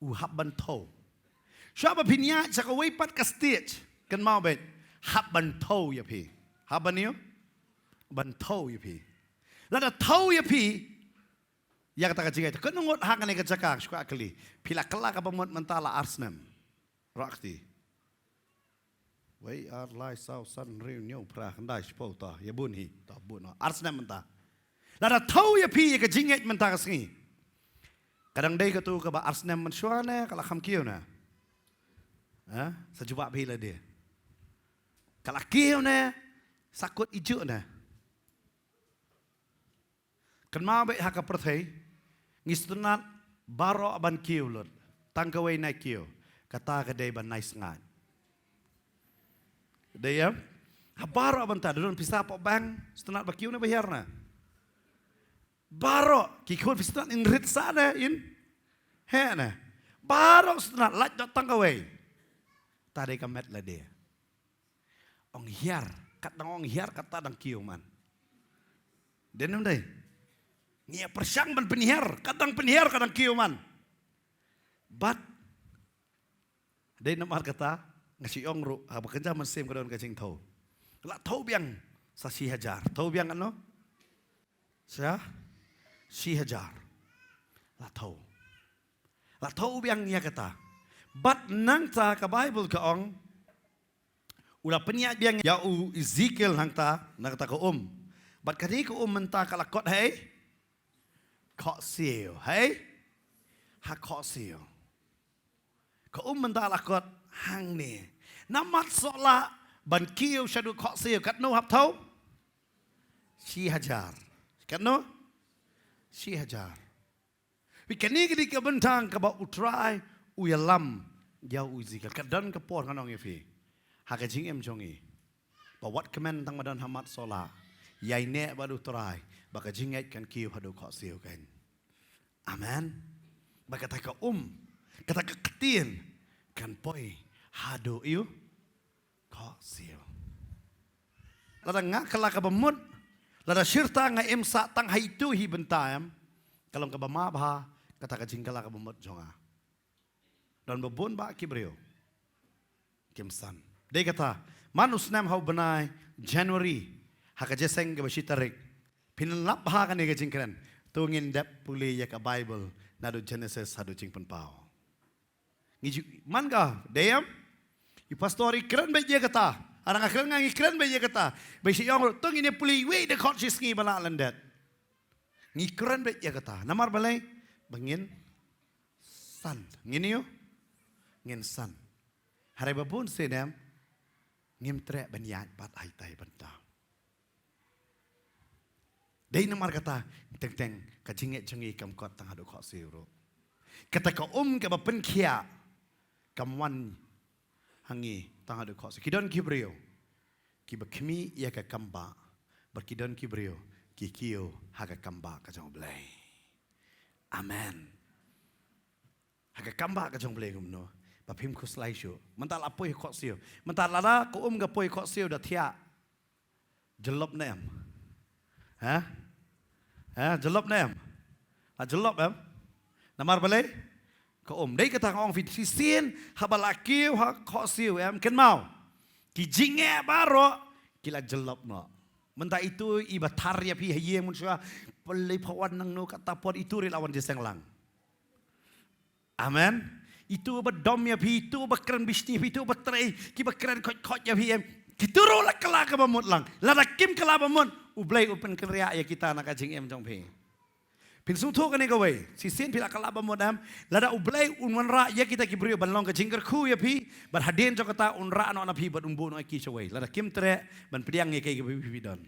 U hap ban thew. Shah ba phin ïaid sha kawei pat ka stage, kynmaw beit, hap ban thew ïa phi. Hap ban ïa, ban thew ïa phi. Lada thew ïa phi, ïa kata ka jingïaid. Katno ngut ha kane ka jaka, shu kwah kylli. Phi la kylla kaba mut mynta la ar snem. Rah kti. Wei, ar, lai, saw, san, hynriew, hynñiew, phra, khyndai, shiphew, to ïa bun hi, to bun noh. Ar snem mynta. Lada thew ïa phi ïa ka jingngeit mynta ka sngi, ka dang dei kato kaba ar snem mynshuwa ne ka la kham kiew ne? Ha? Sa jubab phi lade. Ka la kiew ne? Sahkut ijuh ne? Kynmaw beit ha ka pyrthei, ngi sngewtynnat baroh ban kiew lut. Tang kawei nai kiew, kata ka dei ban nai sngaid. Dei em? Ha baroh bynta, da don pisa hapoh bank, sngewtynnat ba kiew ne ba hiar ne? Baroh, ki khun phi sngewtynnat in rit sah ne, in heh ne? Baroh sngewtynnat, lait noh tang kawei. Ta dei ka met lade. Ong hiar, kat dang ong hiar, kata dang kiew man. Dei ne ym dei? Ngi ïa pyrshang ban pynhiar, kat dang pynhiar, kat dang kiew man. Bad dei namar kata, nga shu ong ruh, haba kynja mynsiem ka don ka jingthew. La thew biang sa shi hajar. Thew biang katno? Sa shi hajar. La thew. La thew biang ïa kata. Bad nangta ka Baibl ka ong, u la pynïaid biang ïa u Ezekiel nangta, na kata ka um. Bad kane ka um mynta ka la kot ha ei? Khohsiew, ha ei? Ha khohsiew. Ka um mynta la kot hangne. Na mat soh lah ban kiew shaduh khohsiew, katno hap thew? Shi hajar. Katno? Shi hajar. Wi, kane ka dei ka bynta kaba U Trai u ïalam ïa u Ezekiel. Ka don ka por, ngan ong ïa phi, ha ka jingim jong ngi, ba wat kmen tang ba don ha mat sohla, ïaineh bad U Trai, ba ka jingngeit kan kiew haduh khohsiew kan. Amen. Ba kata ka um, kata ka ktien kan poi haduh ïa u khohsiew. Lada nga kylla kaba mut, lada shirta nga im sah tang ha itu hi bynta, em, ka long kaba map ha kata ka jingkylla kaba mut jong nga. Don ba bun bah ki briew kim san. Dei kata, man u snem ha u bnai January, ha ka jingïaseng kaba shi tarik, phin lap ha kane ka jingkren, to ngin dep pule ïa ka Bible naduh Genesis haduh Jingpynpaw. Ngi ju man ka, dei em? I pastor i kren beit ïa kata. Haba nga kren, nga ngi kren beit ïa kata. Ba shi ong ruh, to ngin ïa pule iwei da khot shi sngi ba lah lyndet. Ngi kren beit ïa kata. Namar balei? Ba ngin san. Ngin ïoh? Ngin san. Hynrei ba bun sien em, ngim treh ban ïaid pat ha ita i bynta. Dei namar kata, teng teng ka jingngeit jong ngi kam kot tang haduh khohsiew ruh. Kata ka um kaba pynkhiah kam wan ha ngi tang haduh khohsiew. Ki don ki briew kiba khmih ïa ka kam bah, bad ki don ki briew ki kiew ha ka kam bah ka jong U Blei. Amen. Ha ka kam bah ka jong U Blei kumno? Ba phim khuslai shuh. Mynta la poi khohsiew. Mynta lada ka um ka poi khohsiew da thiah, jyllop ne em? Ha? Ha, jyllop ne em? Ha, jyllop em? Namar balei? Ka um. Dei kata nga ong phi, shisien haba la kiew ha khohsiew em, kynmaw, ki jingeh baroh ki la jyllop noh. Mynta itu iba thar ïa phi ha ïing mynshuwa, pynlip ha wan nangno, kata por itu ruh la wan jingïaseng lang. Amen. Itu ba dom ïa phi, itu ba kren bishni ïa phi, itu ba trei, kiba kren khoit khoit ïa phi em, kitu ruh la kylla kaba mut lang. Lada kim kylla ba mut, U Blei un pynkynriah ïa kita na ka jingim jong phi. Phin sngewthuh kane kawei, shisien phi la kylla ba mut em, lada U Blei un wanrah ïa kita ki briew ban long ka jingkyrkhu ïa phi, bad hadien jong kata un rah noh na phi bad un buh noh ïa ki shawei. Lada kim treh ban pdiang ïa kaei kaba phi don.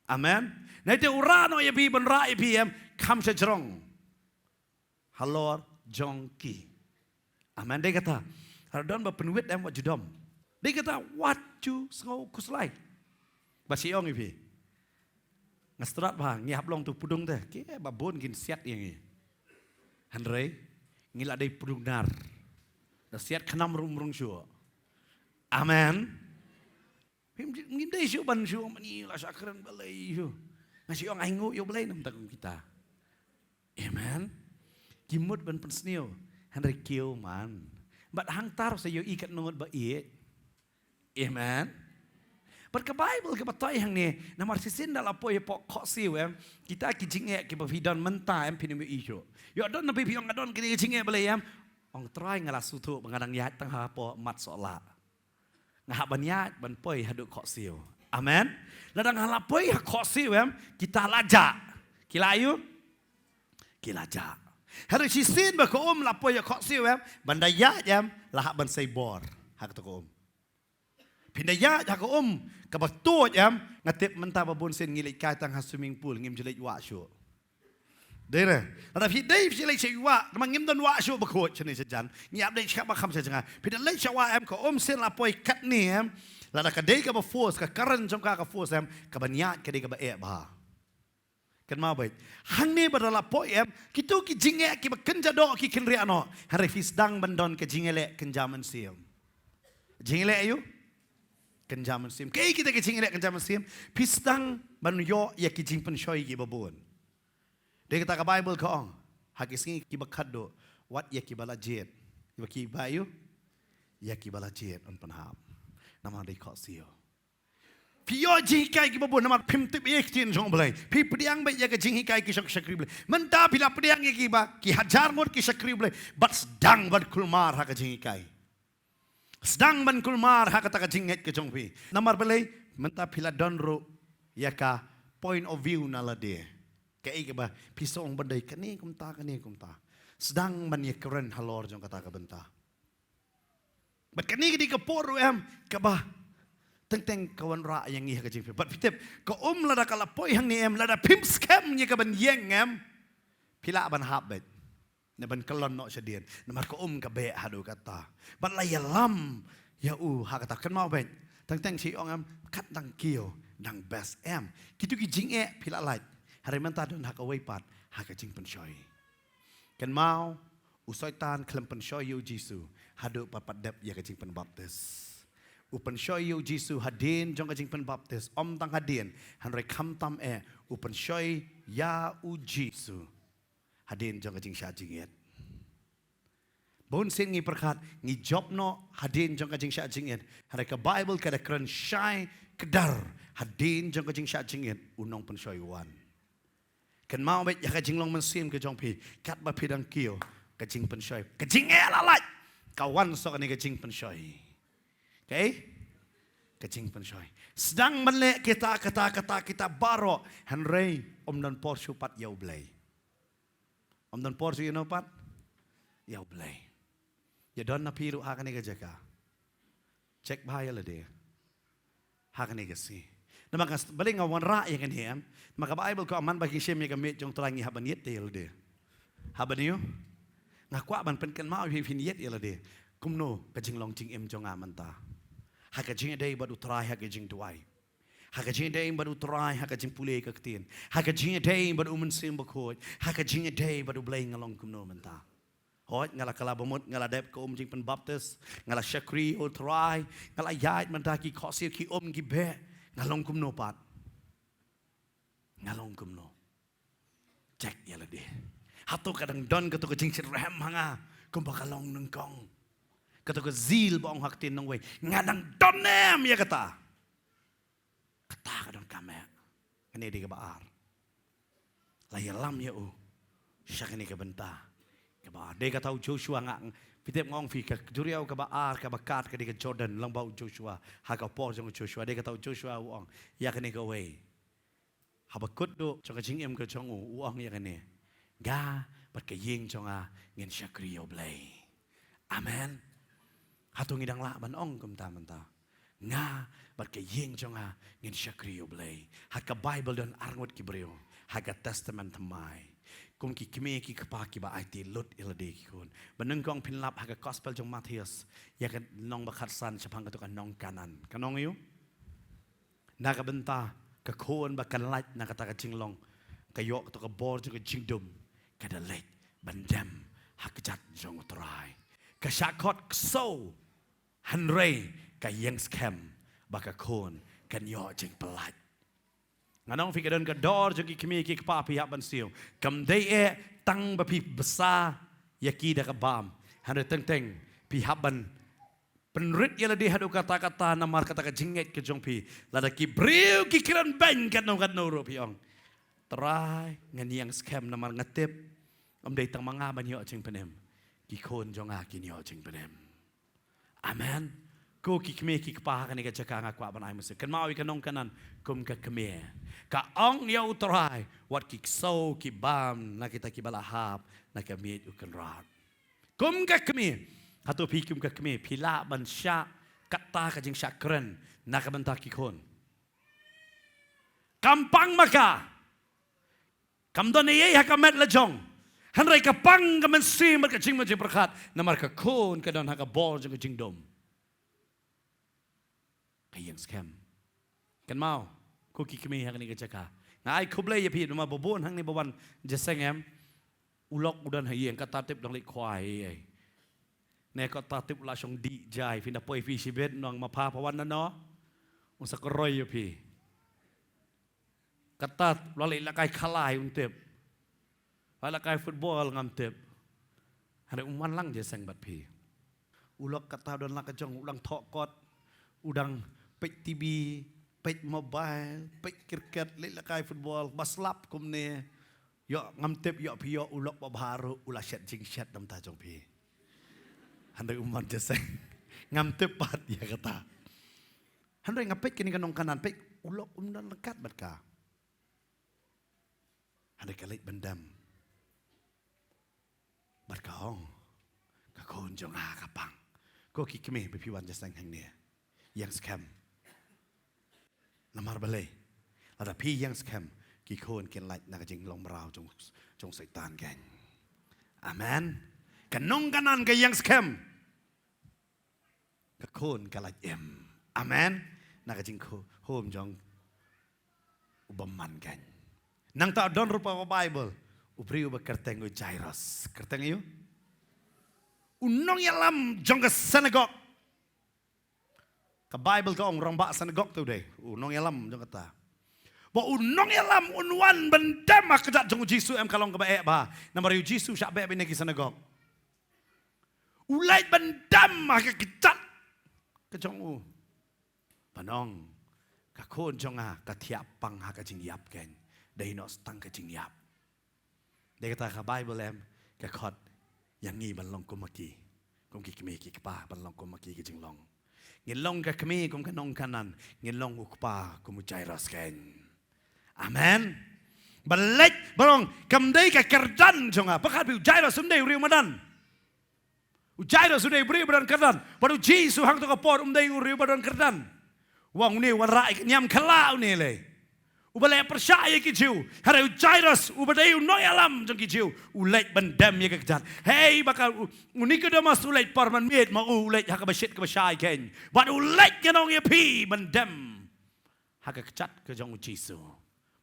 Amen. Nangta u rah noh ïa phi ban rah ïa phi em, kham sha jrong halor jong ki. Amen. Dei kata, lada don ba pynwit em, wat ju dom. Dei kata, wat ju sngew khuslai. Ba shi ong ïa phi, nga stad ba ngi hap long tu pudung te, ki ba bun kin siat ïa ngi. Hynrei ngi la dei pudung nar. Da siat khnam rum rung shuh. Amen. Phim, ngim dei shuh ban shu ong mani la shah kren balei shuh. Nga shu ong ai nguh ïa U Blei namar kum kita. Amen. Ki mut ban pynsniew, hynrei kiew man. Bad hangta sa ïohi katno ngut ba ïeit. Amen. Bad ka Bible ka batai hangne, namar shisien da la poi hapoh khohsiew em, kita ki jingeh kiba phi don mynta em, phin ym ïohi shuh. Ïoh don na phi, phi ong nga don kine ki jingeh balei em. Ong Trai, nga la sngewthuh ba nga dang ïaid tang hapoh mat sohla. Nga hap ban ïaid ban poi haduh khohsiew. Amen. Lada nga la poi ha khohsiew em, kita la jah. Ki la ïoh? Ki la jah. Hynrei shisien ba ka um la poi ha khohsiew em, ban da ïaid em, la hap ban sei bor ha kata ka um. Phin da ïaid ha ka um kaba tuid em, nga tip mynta ba bun sien ngi leit kai tang ha swimming pool, ngim ju leit wah shuh. Dei re. Lada phi dei phi leit sha wah, namar ngim don wah shuh ba khuid shane shajan. Ngi ap dei sha ba kham sha jngai. Phi da leit sha wah em, ka um sien la poi katne em. Lada ka dei kaba force, ka current jong ka ka force em, kaba ïaid ka dei kaba eh bha. Kynmaw beit. Hangne ba da la poi em, kito ki jingeh kiba kynja doh ki kynriah noh. Hynrei phi sdang ban don ka jingïaleh kynja mynsiem. Jingïaleh aïu? Kynja mynsiem. Kaei kita ki jingïaleh kynja mynsiem? Phi sdang ban ïoh ïa ki jingpynshoi kiba bun. Dei kata ka Bible ka ong, ha ki sngi kiba khatduh, wat ïa kiba la jied. Ïa kiba aïu? Ïa kiba la jied un pynhap. Namar dei khohsiew. Phi ïoh jinghikai kiba bun namar phim tip ïa ki ktien jong U Blei. Phi pdiang beit ïa ka jinghikai ki shak-, shakri U Blei. Mynta phi la pdiang ïa kiba, ki hajar ngut ki shakri U Blei. Bad sdang ban kulmar ha ka jinghikai. Sdang ban kulmar ha kata ka jingngeit ka jong phi. Namar balei, mynta phi la don ruh ïa ka point of view na lade. Kaei kaba phi sngew ban dei kane kumta, kane kumta. Sdang ban ïakren halor jong kata ka bynta. Bad kane ka dei ka por ruh em, kaba Teng teng ka wanrah ïa ngi ha ka jingpynbaptis. Bad phi tip, ka um lada ka la poi hangne em, lada phim skhem ïa ka ban ïeng em, phi lah ban hap beit. Ne ban kyllon noh shadien. Namar ka um ka beh haduh katta. Bad la ïalam ïa u ha kata, kynmaw beit. Teng teng shi ong em, kat dang kiew, dang best em. Kitu ki jingeh phi lah lait. Hynrei mynta don ha kawei pat, ha ka jingpynshoi. Kynmaw, u Soitan khlem pynshoi ïa u Jisu haduh pat pat dep ïa ka jingpynbaptis. U pynshoi ïa u Jisu hadien jong ka jingpynbaptis, ym tang hadien, hynrei khamtam eh, u pynshoi ïa u Jisu hadien jong ka jingshah jingit. Bun sien ngi pyrkhat, ngi jop noh hadien jong ka jingshah jingit. Hynrei ka Baibl ka da kren shai kdar, hadien jong ka jingshah jingit, u nongpynshoi u wan. Kynmaw beit ïa ka jinglong mynsiem ka jong phi, katba phi dang kiew, ka jingpynshoi, ka jingeh la lait, ka wan shuh kane ka jingpynshoi. Okay? Ka jingpynshoi. Sdang ban leh kita, kita, kita, kita baroh, hynrei ym don por shuh pat ïa U Blei. Ym don por shuh ïa uno pat? Ïa U Blei. Ïa don na phi ruh ha kane ka jaka. Check bha ïa lade. Ha kane ka sngi. Namar ka, balei nga wanrah ïa kane em? Namar ka Baibl ka ong man ba ki shim ïa ka miej jong U Trai ngi hap ban ïit ïa lade. Hap ban ïoh. Nga kwah ban pynkynmaw ïa phi, phin ïit ïa lade. Kumno ka jinglong jingim jong nga mynta? Ha ka jingïadei bad U Trai ha ka jingduwai. Ha ka jingïadei bad U Trai ha ka jingpule ka ktien. Ha ka jingïadei bad U Mynsiem Bakhuid. Ha ka jingïadei bad U Blei nga long kumno mynta? Hooid, nga la kylla bamut, nga la dep ka um jingpynbaptis, nga la shakri ïa U Trai, nga la ïaid mynta ki khohsiew ki um ki beh, nga long kumno pat? Nga long kumno? Check ïa lade. Hato ka dang don kato ka jingshitrhem ha nga kumba ka long nyngkong? Kato ka zeal ba ong ha ka ktien nongwei, nga dang don ne em ïa kata? Kata ka donkam eh. Kane dei kaba ar. La ïalam ïa u sha kane ka bynta kaba ar. Dei kata u Joshua nga, phi tip nga ong phi, ka duriaw kaba ar kaba kad ka dei ka Jordan, lyngba u Joshua. Ha ka por jong u Joshua, dei kata u Joshua u ong ïa kane kawei. Haba kut duh jong ka jingim ka jong u, u ong ïa kane: Nga bad ka ïing jong nga ngin shakri ïa U Blei. Amen. Hato ngi dang lah ban ong kumta mynta? Nga bad ka ïing jong nga ngin shakri ïa U Blei. Ha ka Baibl don arngut ki briew ha ka Testament Thymmai, kum ki kmie ki kpa kiba aiti lut ïa lade ki khun. Ba nyngkong phin lap ha ka Gospel jong Mathaios, ïa ka lynnong ba khatsan, shaphang kato ka nong Kanaan. Ka nong aïu? Na ka bynta ka khun ba kan lait na kata ka jinglong, ka ïoh kato ka bor jong ka jingdum, ka da leit ban dem ha kjat jong U Trai. Ka shah khot ksew, hynrei ka ïeng skhem ba ka khun kan ïoh jingpyllait. Ngan ong phi, ka don ka dor jong ki kmie ki kpa phi hap ban siew. Kam dei eh tang ba phi bsa ïa ki da ka bam, hynrei teng teng phi hap ban pynrit ïa lade haduh katta katta namar kata ka jingngeit ka jong phi. Lada ki briew ki kren beiñ katno katno ruh, phi ong: Trai, ngan ïeng skhem namar nga tip ym dei tang ma nga ban ïoh jingpynim, ki khun jong nga kin ïoh jingpynim. Amen. Ko ki kmie ki kpa ha kane ka jaka, nga kwah ban ai mynsiem. Kynmaw ïa ka nong Kanaan kum ka kmie. Ka ong ïa U Trai, wat ki ksew ki bam na kita kiba la hap na ka miej U Kynrad. Kum ka kmie, hato phi kum ka kmie phi lah ban shah kata ka jingshah kren na ka bynta ki khun? Kam pang ma ka. Kam don ei ei ha ka met la jong. Hynrei ka pang ka mynsiem bad ka jingmut jingpyrkhat namar ka khun ka don ha ka bor jong ka jingdum. Ka ïeng skhem. Kynmaw, ko ki kmie ha kane ka jaka, nga ai khublei ïa phi namar ba bun hangne ba wan jingïaseng em. U lok u don ha ïing, kata tip dang leit khwai ei ei. Ne kata tip u la shong dih jai, phin da poi phi shibit, nong ma pha pha wan na no. Un sa kyroi ïa phi. Kata u la leit lakai khalai un tip. Ba lakai football ngam tip. Hynrei um wan lang jingïaseng bad phi. U lok kata u don la ka jong, u dang thoh kot, u dang peit T V, peit mobile, peit cricket, leit lakai football, ba slap kumne. Ïoh ngam tip, ïoh phi ïoh u lok ba bha ruh, u la shet jingshet na ka bynta jong phi. Hynrei um wan jingïaseng. Ngam tip pat ïa kata. Hynrei nga peit kane ka nong Kanaan, peit u lok um don ryngkat bad ka. Hynrei ka leit ban dem bad ka ong, ka khun jong nga ka pang. Ko ki kmie ba phi wan jingïaseng hangne, ïeng skhem. Namar balei? Lada phi ïeng skhem, ki khun kin lait na ka jinglong mraw jong, jong Soitan kein. Amen. Ka nongkanan ka ïeng skhem, ka khun ka lait im. Amen. Na ka jingkhum jong u bymman kein. Nangta don ruh ha ka Baibl u briew ba kyrteng u Jairus. Kyrteng aïu? U nongïalam jong ka synagog. Ka Baibl ka ong rangbah synagog te u dei, u nongïalam jong kata. Ba u nongïalam un wan ban dem ha kjat jong u Jisu, em, ka long kaba eh bha. Namar u Jisu shah beh bha na ki synagog. U leit ban dem ha ka kjat ka jong u. Ban ong, ka khun jong nga ka thiah pang ha ka jingïap kein. Dei noh tang ka jingïap. Dei kata ka Baibl em, ka khot ïa ngi ban long kum ma ki. Kum ki kmie ki kpa ban long kum ma ki ka jinglong. Ngin long ka kmie kum ka nongkanan, ngin long u kpa kum u Jairus kein. Amen. Ban leit, ban ong, kam dei ka kyrdan jong nga. Pyrkhat phi, u Jairus um dei u riew madan. U Jairus u dei u briew ba don kyrdan. Bad u Jisu hangto ka por um dei u riew ba don kyrdan. Wan une u wanrah ïa ka niam kylla une lei. Uba leh pyrshah ïa ki Jiw. Hynrei u Jairus uba dei u nongïalam jong ki Jiw, u leit ban dem ïa ka kjat. Hei, ba ka u, u Nikodemus u leit por mynmiet, ma u u leit ha kaba shit kaba shai kein. Bad u leit, ngan ong ïa phi, ban dem ha ka kjat ka jong u Jisu.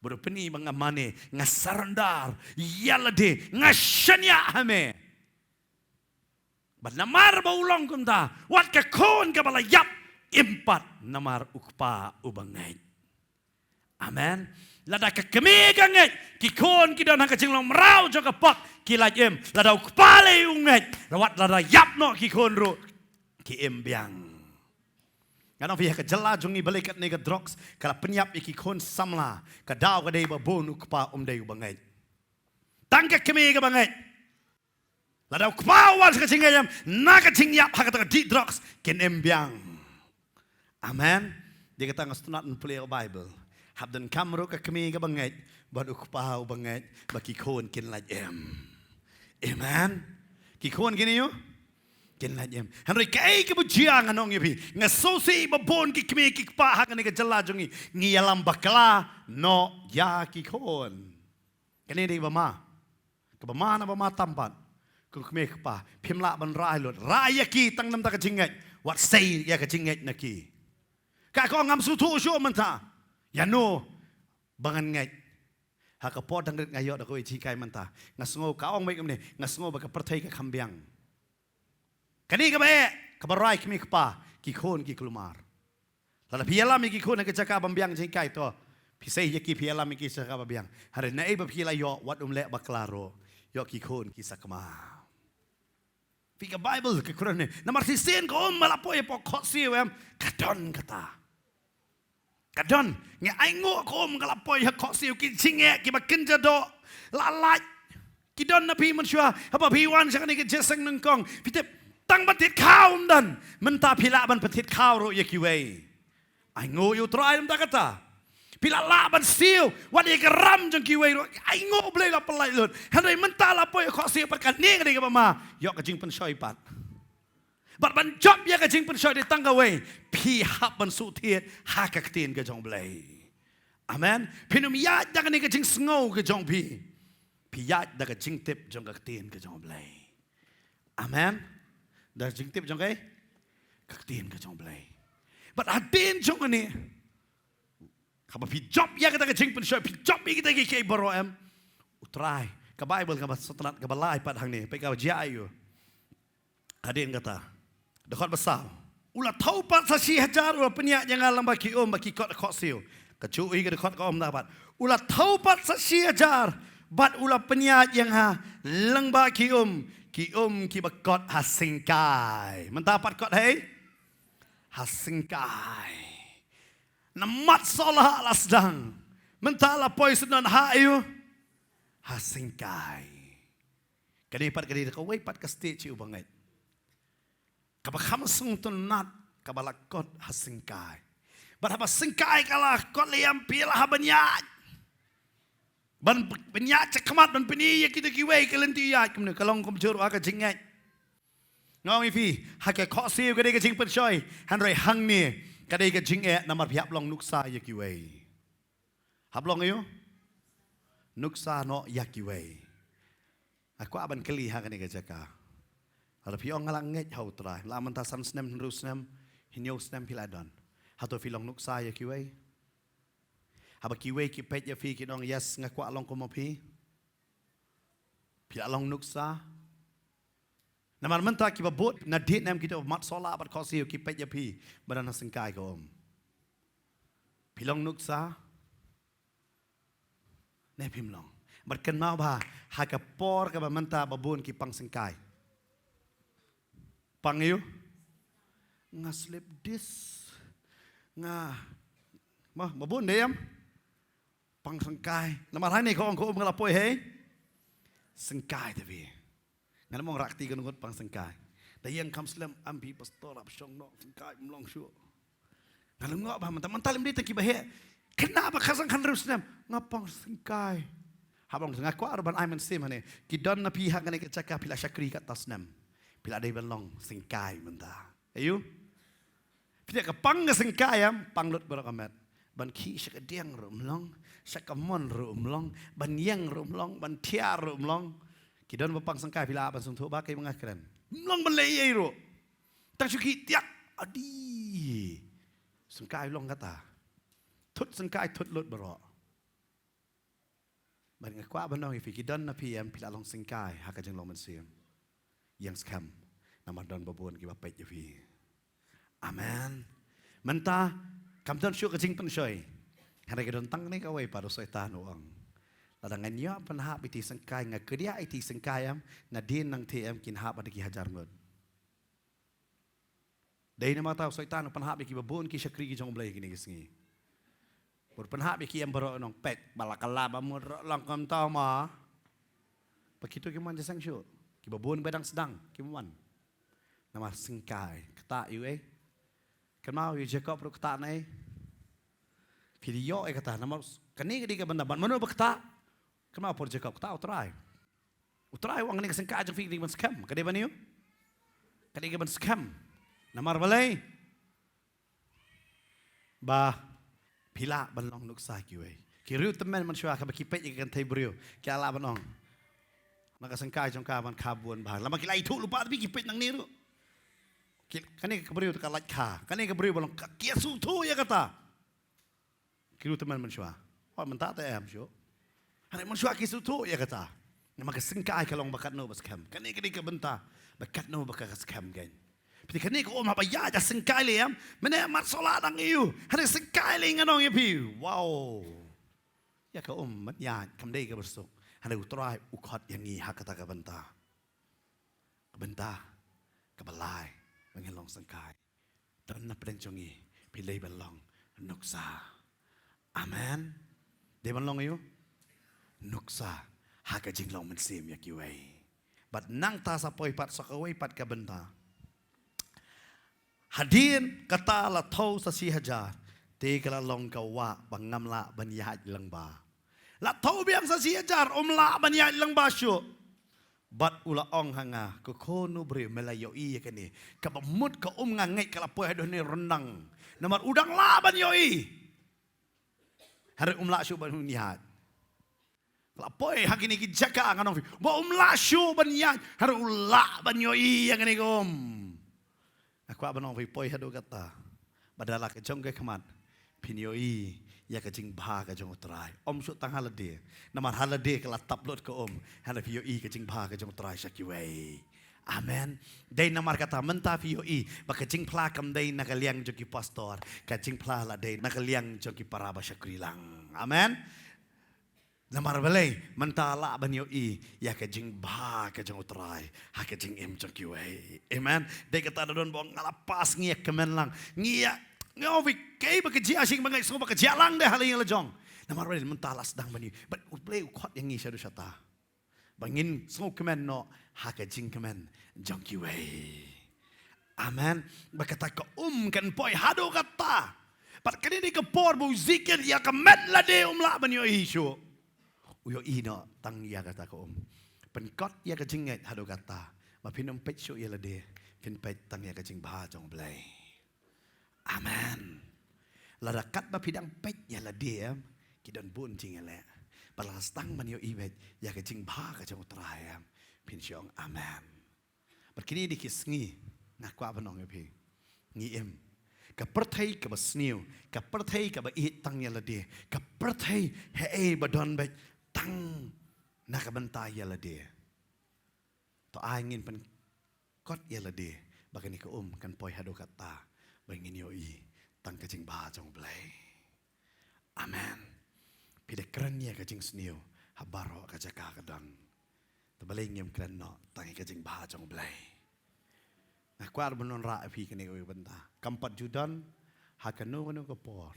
Bad u pyni ba nga mane, nga surrender ïa lade, nga shaniah ha me. Bad namar ba u long kumta, wat ka khun kaba la ïap im pat namar u kpa uba ngeit. Amen. Lada ka kmie ka ngeit, ki khun ki don ha ka jinglong mraw jong ka pop, ki lait im. Lada u kpa lei u ngeit, wat lada ïap noh ki khun ruh, ki im biang. Ngan ong phi, ha ka jylla jong ngi balei katne ka drugs ka la pynïap ïa ki khun samla, ka daw ka dei ba bun u kpa um dei uba ngeit. Tang ka kmie kaba ngeit. Lada u kpa u wan sha ka jingngeit em, na ka jingïap ha kata ka dih drugs kin im biang. Amen. Dei kata nga sngewtynnat ban pule ïa ka Baibl. Hap donkam ruh ka kmie kaba ngeit bad u kpa uba ngeit ba ki khun kin lait im. Amen. Ki khun kin ïoh, kin lait im. Hynrei kaei kaba jia, ngan ong ïa phi, nga sngewsih ba bun ki kmie ki kpa ha kane ka jylla jong ngi, ngi ïalam bakla noh ïa ki khun. Kane dei ba ma. Kaba ma na ba ma tam pat. Kum kmie kpa, phim lah ban rai lut. Rai ïa ki tang namar ka jingngeit. Wat sei ïa ka jingngeit na ki. Ka ko ngam sngewthuh shuh mynta. Ïano ba ngan ngeit. Ha ka por dang rit nga ïoh da kawei jinghikai mynta. Nga sngew ka ong beit kumne, nga sngew ba ka pyrthei ka kham biang. Kane kaba eh, kaba rai kmie kpa, ki khun ki kulmar. Lada phi ïalam ïa ki khun ha ka jaka bym biang jinghikai to, phi sei ïa ki, phi ïalam ïa ki ha ka jaka ba biang. Hynrei naei ba phi la ïoh, wat ym leh bakla ruh. Ïoh ki khun ki sakma. Phi, ka Baibl ka kren ne. Namar shisien ka um ba la poi hapoh khohsiew em, ka don kata. Ka don, ngi ainguh ka um ka la poi ha khohsiew, ki jingeh kiba kynja doh la lait. Ki don na phi mynshuwa, haba phi wan sha kane ka jingïaseng nyngkong. Phi tip, tang ban thied khaw ym don, mynta phi lah ban thied khaw ruh ïa kiwei. Ainguh ïa U Trai mynta kata. Phi la lah ban siew, wat ïa ka ram jong kiwei ruh, ainguh U Blei la pyllait lut. Hynrei mynta la poi ha khohsiew pat, kane ka dei kaba ma, ïoh ka jingpynshoi pat. Bad ban jop ïa ka jingpynshoi dei tang kawei, phi hap ban shu thied ha ka ktien ka jong U Blei. Amen. Phin ym ïaid da kane ka jingsngew ka jong phi. Phi ïaid da ka jingtip jong ka ktien ka jong U Blei. Amen. Da ka jingtip jong ka, ka ktien ka jong U Blei. Bad hadien jong kane, haba phi jop ïa kata ka jingpynshoi, phi jop ïa kita kiei kiei baroh em, U Trai, ka Baibl kaba sngewtynnat kaba lai pat hangne, peit kaba jia aïu. Hadien kata, dkhot ba saw. U la thew pat sa shi hajar, u la pynïaid ïa nga lyngba ki um bad ki kot ha khohsiew. Kajuh hi ka dkhot ka um da pat. U la thew pat sa shi hajar bad u la pynïaid ïa nga lyngba ki um, ki um kiba kot ha syngkai. Mynta pat kot hei? Ha syngkai. Namar shuh la sdang. Mynta la poi sdang ha aïu? Ha syngkai. Kane pat ka dei kawei pat ka stage jong u bangeit. Kaba kham sngewtynnat, kaba la kot ha syngkai. Bad haba syngkai ka la kot lem, phi la hap ban ïaid. Ban, ban ïaid shakhmat, ban pyni ïa kita kiwei ka lynti ïaid kumne, ka long kumjuh ruh ha ka jingngeit. Nga ong ïa phi, ha ka khohsiew ka dei ka jingpynshoi, hynrei hangne Ka dei ka jingeh namar phi hap long nuksa ïa kiwei. Hap long ïa u nuksa noh ïa kiwei. Nga kwah ban kylli ha kane ka jaka. Haba phi ong nga la ngeit ha u Trai, la mynta san snem, hynriew snem, hynñiew snem phi la don. Hato phi long nuksa ïa kiwei? Haba kiwei ki peit ïa phi ki ong, yes, nga kwah long kum ma phi. Phi la long nuksa. Namar mynta kiba bud nadien em kito mat sola bad khohsiew ki peit ïa phi ba don ha syngkai ka um. Phi long nuksa ne phim long? Bad kynmaw ba ha ka por kaba mynta ba bun ki pang syngkai. Pang ïa u, nga slip disc, nga, ma, ba bun dei em pang syngkai. Namar hangne ka ong ka um nga la poi hei syngkai te phi. Ngan ym ong rakti ka ngut pang syngkai. Da ïeng kham slem, am phi pastor ap shong noh syngkai, ym long shuh. Nga la ngop ba mynta, mynta lem dei tang kiba heh. Kane ba khatsan khathynriew snem nga pang syngkai. Haba nga kwah ruh ban ai mynsiem hangne. Ki don na phi ha kane ka jaka phi la shakri katto snem. Phi la dei ban long syngkai mynta. Aïu? Phi ïa ka pang ka syngkai em, pang lut baroh ka met. Ban khih sha ka dieng ruh ym long, sha ka mon ruh ym long, ban ïeng ruh ym long, ban thiah ruh ym long. Ki don ba pang syngkai phi lah ban sngewthuh ba kaei ba nga kren. Ym long ban leh ei ei ruh. Tang shu khih tiak. Adi. Syngkai long kata. Thut syngkai thut lut baroh. Bad nga kwah ban ong ïa phi ki don na phi em phi la long syngkai ha ka jinglong mynsiem. Ïeng skhem. Namar don ba bun kiba peit ïa phi. Amen. Mynta kam don shuh ka jingpynshoi. Hynrei ka don tang kane kawei pat u Soitan u ong. Lada ngan ïoh pynhap ïa ki syngkai, nga kdiah ïa ki syngkai em, nadien nangta em kin hap haduh ki hajar ngut. Dei namar kata u Soitan u pynhap ïa kiba bun ki shakri ki jong U Blei kine ki sngi. Bad u pynhap ïa ki em baroh u ong peit ba la kylla ba mut ruh long kumta ma. Ba kito kim wan jingïaseng shuh. Kiba bun ba dang sdang kim wan. Namar syngkai, ktah ïa u ei. Kynmaw ïa u Jakob ruh ktah na ei. Phi ïoh ei kata namar kane ka dei ka bynta ban mano ba ktah. Kynmaw por Jakob ktah u Trai. U Trai u ong kane ka syngkai jong phi ka dei ban skhem. Ka dei ban ïoh. Ka dei ka ban skhem. Namar balei? Ba phi lah ban long nuksa kiwei. Ki riew tymmen mynshuwa kaba ki peit ïa ka kynthei briew ki lah ban ong, na ka syngkai jong ka ban kha bun bha. Lama ki la ithuh lypa te phi ki peit nangne ruh. Ki, kane ka briew te ka lait kha. Kane ka briew ba long ka, ki ïa sngewthuh ïa kata. Ki riew tymmen mynshuwa. Hooid mynta te em shuh. Hynrei mynshuwa ki sngewthuh ïa kata. Namar ka syngkai ka long ba katno ba skhem. Kane ka dei ka bynta ba katno ba ka skhem kein. Phi kane ka um haba ïaid ha syngkai lei em. Mynne mat sola dang ïa u. Hynrei syngkai lei ngan ong ïa phi. Wow. Ïa ka um ban ïaid kam dei kaba suk. Hynrei u Trai u khot ïa ngi ha kata ka bynta. Ka bynta kaba lai ba ngin long syngkai. Don na pdeng jong ngi phi dei ban long nuksa. Amen. Dei ban long ïa u nuksa ha ka jinglong mynsiem ïa kiwei. Bad nangta sa poi pat sa kawei pat ka bynta. Hadien kata la thew sa shi hajar te ka la long ka wah ba ngam lah ban ïaid lyngba. La thew biang sa shi hajar um lah ban ïaid lyngba shuh. Bad u la ong ha nga, ko khun u briew me la ïohi ïa kane. Kaba mut ka um nga ngeit ka la poi haduh ne ryndang. Namar u dang lah ban ïohi. Hynrei um lah shuh ban ïaid. Ka la poi ha kine ki jaka ngan ong phi. Ba um lah shuh ban ïaid. Hynrei u lah ban ïohi ïa kane ka um. Nga kwah ban ong phi poi haduh kata. Ba da la ka jong ka khmat phin ïohi ïa ka jingbha ka jong u Trai. Ym shuh tang ha lade. Namar ha lade ka la tap lut ka um. Hynrei phi ïohi ka jingbha ka jong u Trai sha kiwei. Amen. Dei namar kata mynta phi ïohi ba ka jingphla kam dei na ka liang jong ki pastor. Ka jingphla la dei na ka liang jong ki para ba shakri lang. Amen. Namar balei mynta lah ban ïohi ïa ka jingbha ka jong u Trai ha ka jingim jong kiwei. Amen. Dei kata da don ba nga la pass ngi ïa kmen lang. Ngi ïa nga wi kei ba ka jia shing ba ngai sngew ba ka jia lang de ha la ïing la jong. Namar balei mynta la sdang ban ïohi. Bad u Blei u khot ïa ngi shaduh shata. Ba ngin sngewkmen noh ha ka jingkmen jong kiwei. Amen. Ba kata ka um kan poi haduh kata. Bad kane dei ka por ba u Ezekiel ïa ka met lade um lah ban ïohi shuh. U ïohi noh tang ïa kata ka um. Pynkot ïa ka jingngeit haduh kata. Ba phin ym peit shuh ïa lade. Phin peit tang ïa ka jingbha jong u Blei. Amen. Lada katba phi dang peit ïa lade em, ki don bun jingïaleh. Bad lada sdang ban ïohi beit ïa ka jingbha ka jong U Trai em, phin shu ong amen. Bad kine dei ki sngi nga kwah ban ong ïa phi, ngi im. Ka pyrthei kaba sniew, ka pyrthei kaba ïeit tang ïa lade, ka pyrthei haei ba don beit tang na ka bynta ïa lade. To ai ngin pynkut ïa lade ba kane ka um kan poi haduh katta ba ngin ïohi tang ka jingbha jong U Blei. Amen. Phi da kren ïa ka jingsniew ha baroh ka jaka ka don. Te balei ngim kren noh tang ïa ka jingbha jong U Blei? Nga kwah ban wanrah ïa phi kane kawei ka bynta. Kam pat ju don ha kano kano ka por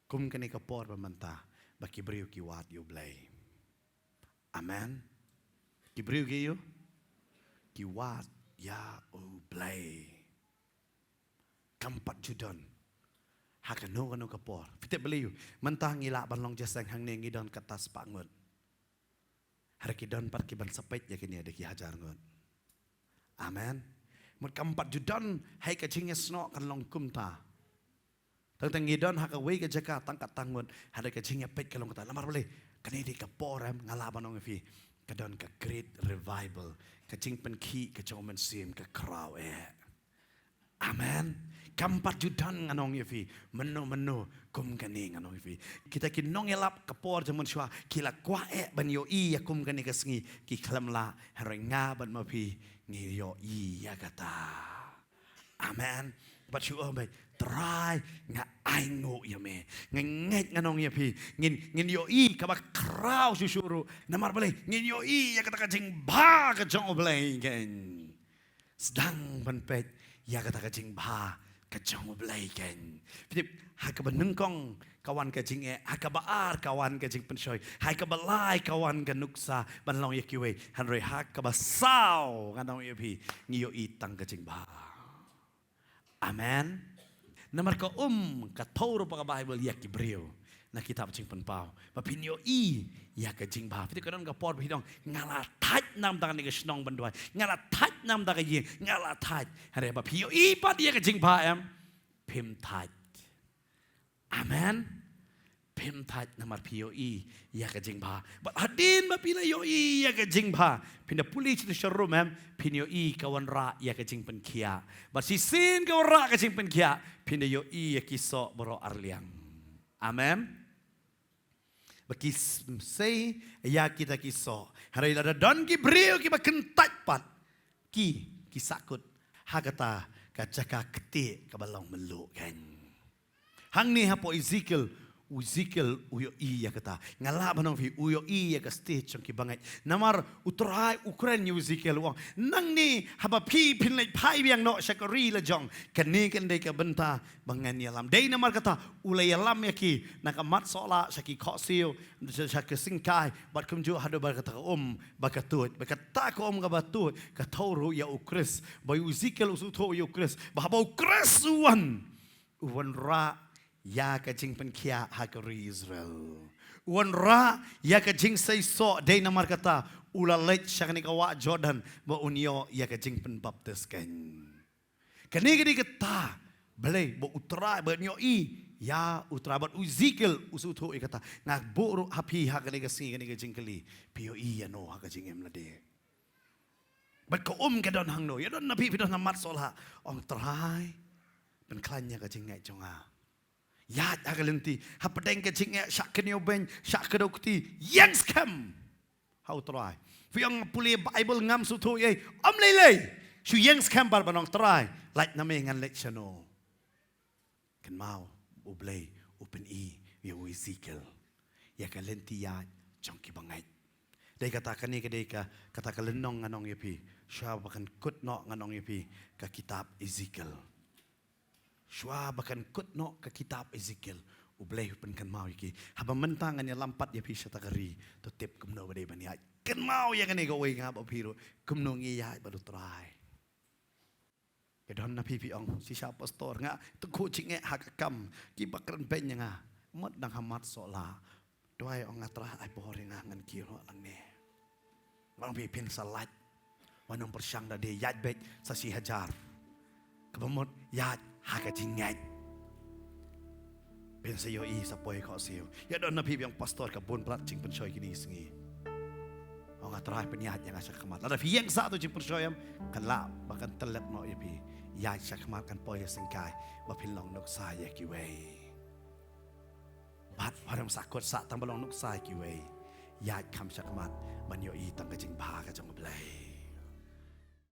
kum kane ka por ba mynta ba ki briew ki wad ïa U Blei. Amen. Ki briew ki ïoh ki wad ïa U Blei. Kam pat ju don ha kano kano ka por. Phi tip balei? Mynta ngi lah ban long jingïaseng hangne ngi don katta spah ngut. Hynrei ki don pat ki ban sa peit ïa kine da ki hajar ngut. Amen. Mut kam pat ju don ha ka jingïasnoh kan long kumta. Tang tang ngi don ha kawei ka jaka tang katta ngut, hynrei ka jingïapeit ka long katta. Namar balei? Kane dei ka por em nga lah ban ong ïa phi, ka don ka great revival, ka jingpynkhih ka jong U Mynsiem ka khraw eh. Amen. Kam pat ju don ngan ong ïa phi mynno mynno kum kane ngan ong ïa phi. Kita ki nongïalap ka por jong mynshuwa ki la kwah eh ban ïohi ïa kum kane ka sngi, ki khlem lah, hynrei nga bad ma phi ngi ïohi ïa kata. Amen. Bad shu ong beit, Trai nga ainguh ïa me. Nga ngeit ngan ong ïa phi, ngin, ngin ïohi kaba khraw shuh shuh ruh. Namar balei? Ngin ïohi ïa kata ka jingbha ka jong U Blei keiñ. Sdang ban peit ïa kata ka jingbha ka jong U Blei keiñ. Phi tip, ha kaba nyngkong ka wan ka jingeh, ha kaba ar ka wan ka jingpynshoi, ha kaba lai ka wan ka nuksa ban long ïa kiwei, hynrei ha kaba saw ngan ong ïa phi ngi ïohi tang ka jingbha. Amen. Namar ka um ka thew ruh pa ka Baibl ïa ki briew na kitab Jingpynpaw ba phin ïohi ïa ka jingbha. Phi tip ka don ka por ba phi ong nga la thait namar kane ka shnong ban duwai, nga la thait namar ka ïing, nga la thait. Hynrei ba phi ïohi pat ïa ka jingbha em, phim thait. Amen. Phim thait namar phi ïohi ïa ka jingbha. Bad hadien ba phi la ïohi ïa ka jingbha, phin da pule sha rum em, phin ïohi ka wanrah ïa ka jingpynkhiah. Bad shisien ka wanrah ka jingpynkhiah, phin da ïohi ïa ki soh baroh arliang. Amen. Ba ki s-, sei ïa kita ki soh. Hynrei lada don ki briew kiba kyntait pat, ki, ki sahkut ha kata ka jaka ktieh kaba long mluh keiñ. Hangne hapoh Ezekiel, u Ezekiel u ïohi ïa kata. Nga lah ban ong phi u ïohi ïa ka stage jong ki bangeit. Namar U Trai u kren ïa u Ezekiel u ong, nangne haba phi phin leit phai biang noh sha ka ri la jong, kane kan dei ka bynta ba ngan ïalam. Dei namar kata u la ïalam ïa ki na ka mat sohlah sha ki khohsiew, sha, sha ka syngkai, bad kumjuh haduh ba kata ka um ba ka tuid, ba kata ka um kaba tuid ka thew ruh ïa u Khrist. Ba u Ezekiel u sngewthuh ïa u Khrist, ba haba u Khrist u wan, u wanrah ïa ka jingpynkhiah ha ka ri Israel. U wanrah ïa ka jingseisoh, dei namar kata u la leit sha kane ka wah Jordan ba un ïoh ïa ka jingpynbaptis keiñ. Kane ka dei kata, balei, ba U Trai, ba ngi ïohi ïa U Trai, bad u Ezekiel u sngewthuh ïa kata. Nga buh ruh ha phi ha kane ka sngi kane ka jingkylli, phi ïohi ïano ha ka jingim lade? Bad ka um ka don hangno? Ïa don na phi, phi don ha mat sohlah, ong Trai, pynkhlaiñ ïa ka jingngeit jong nga. Ïaid ha ka lynti, hapdeng ka jingeh, shah kynñiewbeiñ, shah kdew kti, ïeng skhem ha U Trai. Phi ong pule Baibl ngam sngewthuh ei, ym lei lei. Shu ïeng skhem bad ban ong Trai, lait na me ngan leit shano. Kynmaw U Blei u pyni ïa u Ezekiel ïa ka lynti ïaid jong ki bangeit. Dei kata kane ka dei ka, kata ka lynnong ngan ong ïa phi. Shuwa ba kan kut noh ngan ong ïa phi ka kitab Ezekiel. Shuwa ba kan kut noh ka kitab Ezekiel, U Blei u pynkynmaw ïa ki. Haba mynta ngan ïalam pat ïa phi sha kata ka ri, to tip kumno ba dei ban ïaid. Kynmaw ïa kane kawei nga bad phi ruh, kumno ngi ïaid bad U Trai. Ka don na phi phi ong, shisha pastor nga, to khuh jingeh ha ka kam, kiba kren beiñ ïa nga. Mut dang ha mat sohlah. Duwai ong nga Trai ai bor ïa nga ngan kiew noh nangne. Ba ong phi phin sa lait. Wat nym pyrshang da dei ïaid beit sa shi hajar. Kaba mut ïaid ha ka jingngeit. Phin sa ïohi sa poi khohsiew. Ïa don na phi biang pastor ka bun palat jingpynshoi kine ki sngi. Ong A Trai pynïaid ïa nga shakhmat. Lada phi ïeng sah tu jingpynshoi em, kan lah ba kan tyllet noh ïa phi. Ïaid shakhmat kan poi ïa syngkai ba phin long nuksa ïa kiwei. Bad wat ym sahkut sah tang ba long nuksa ïa kiwei. Ïaid kham shakhmat ban ïohi tang ka jingbha ka jong U Blei.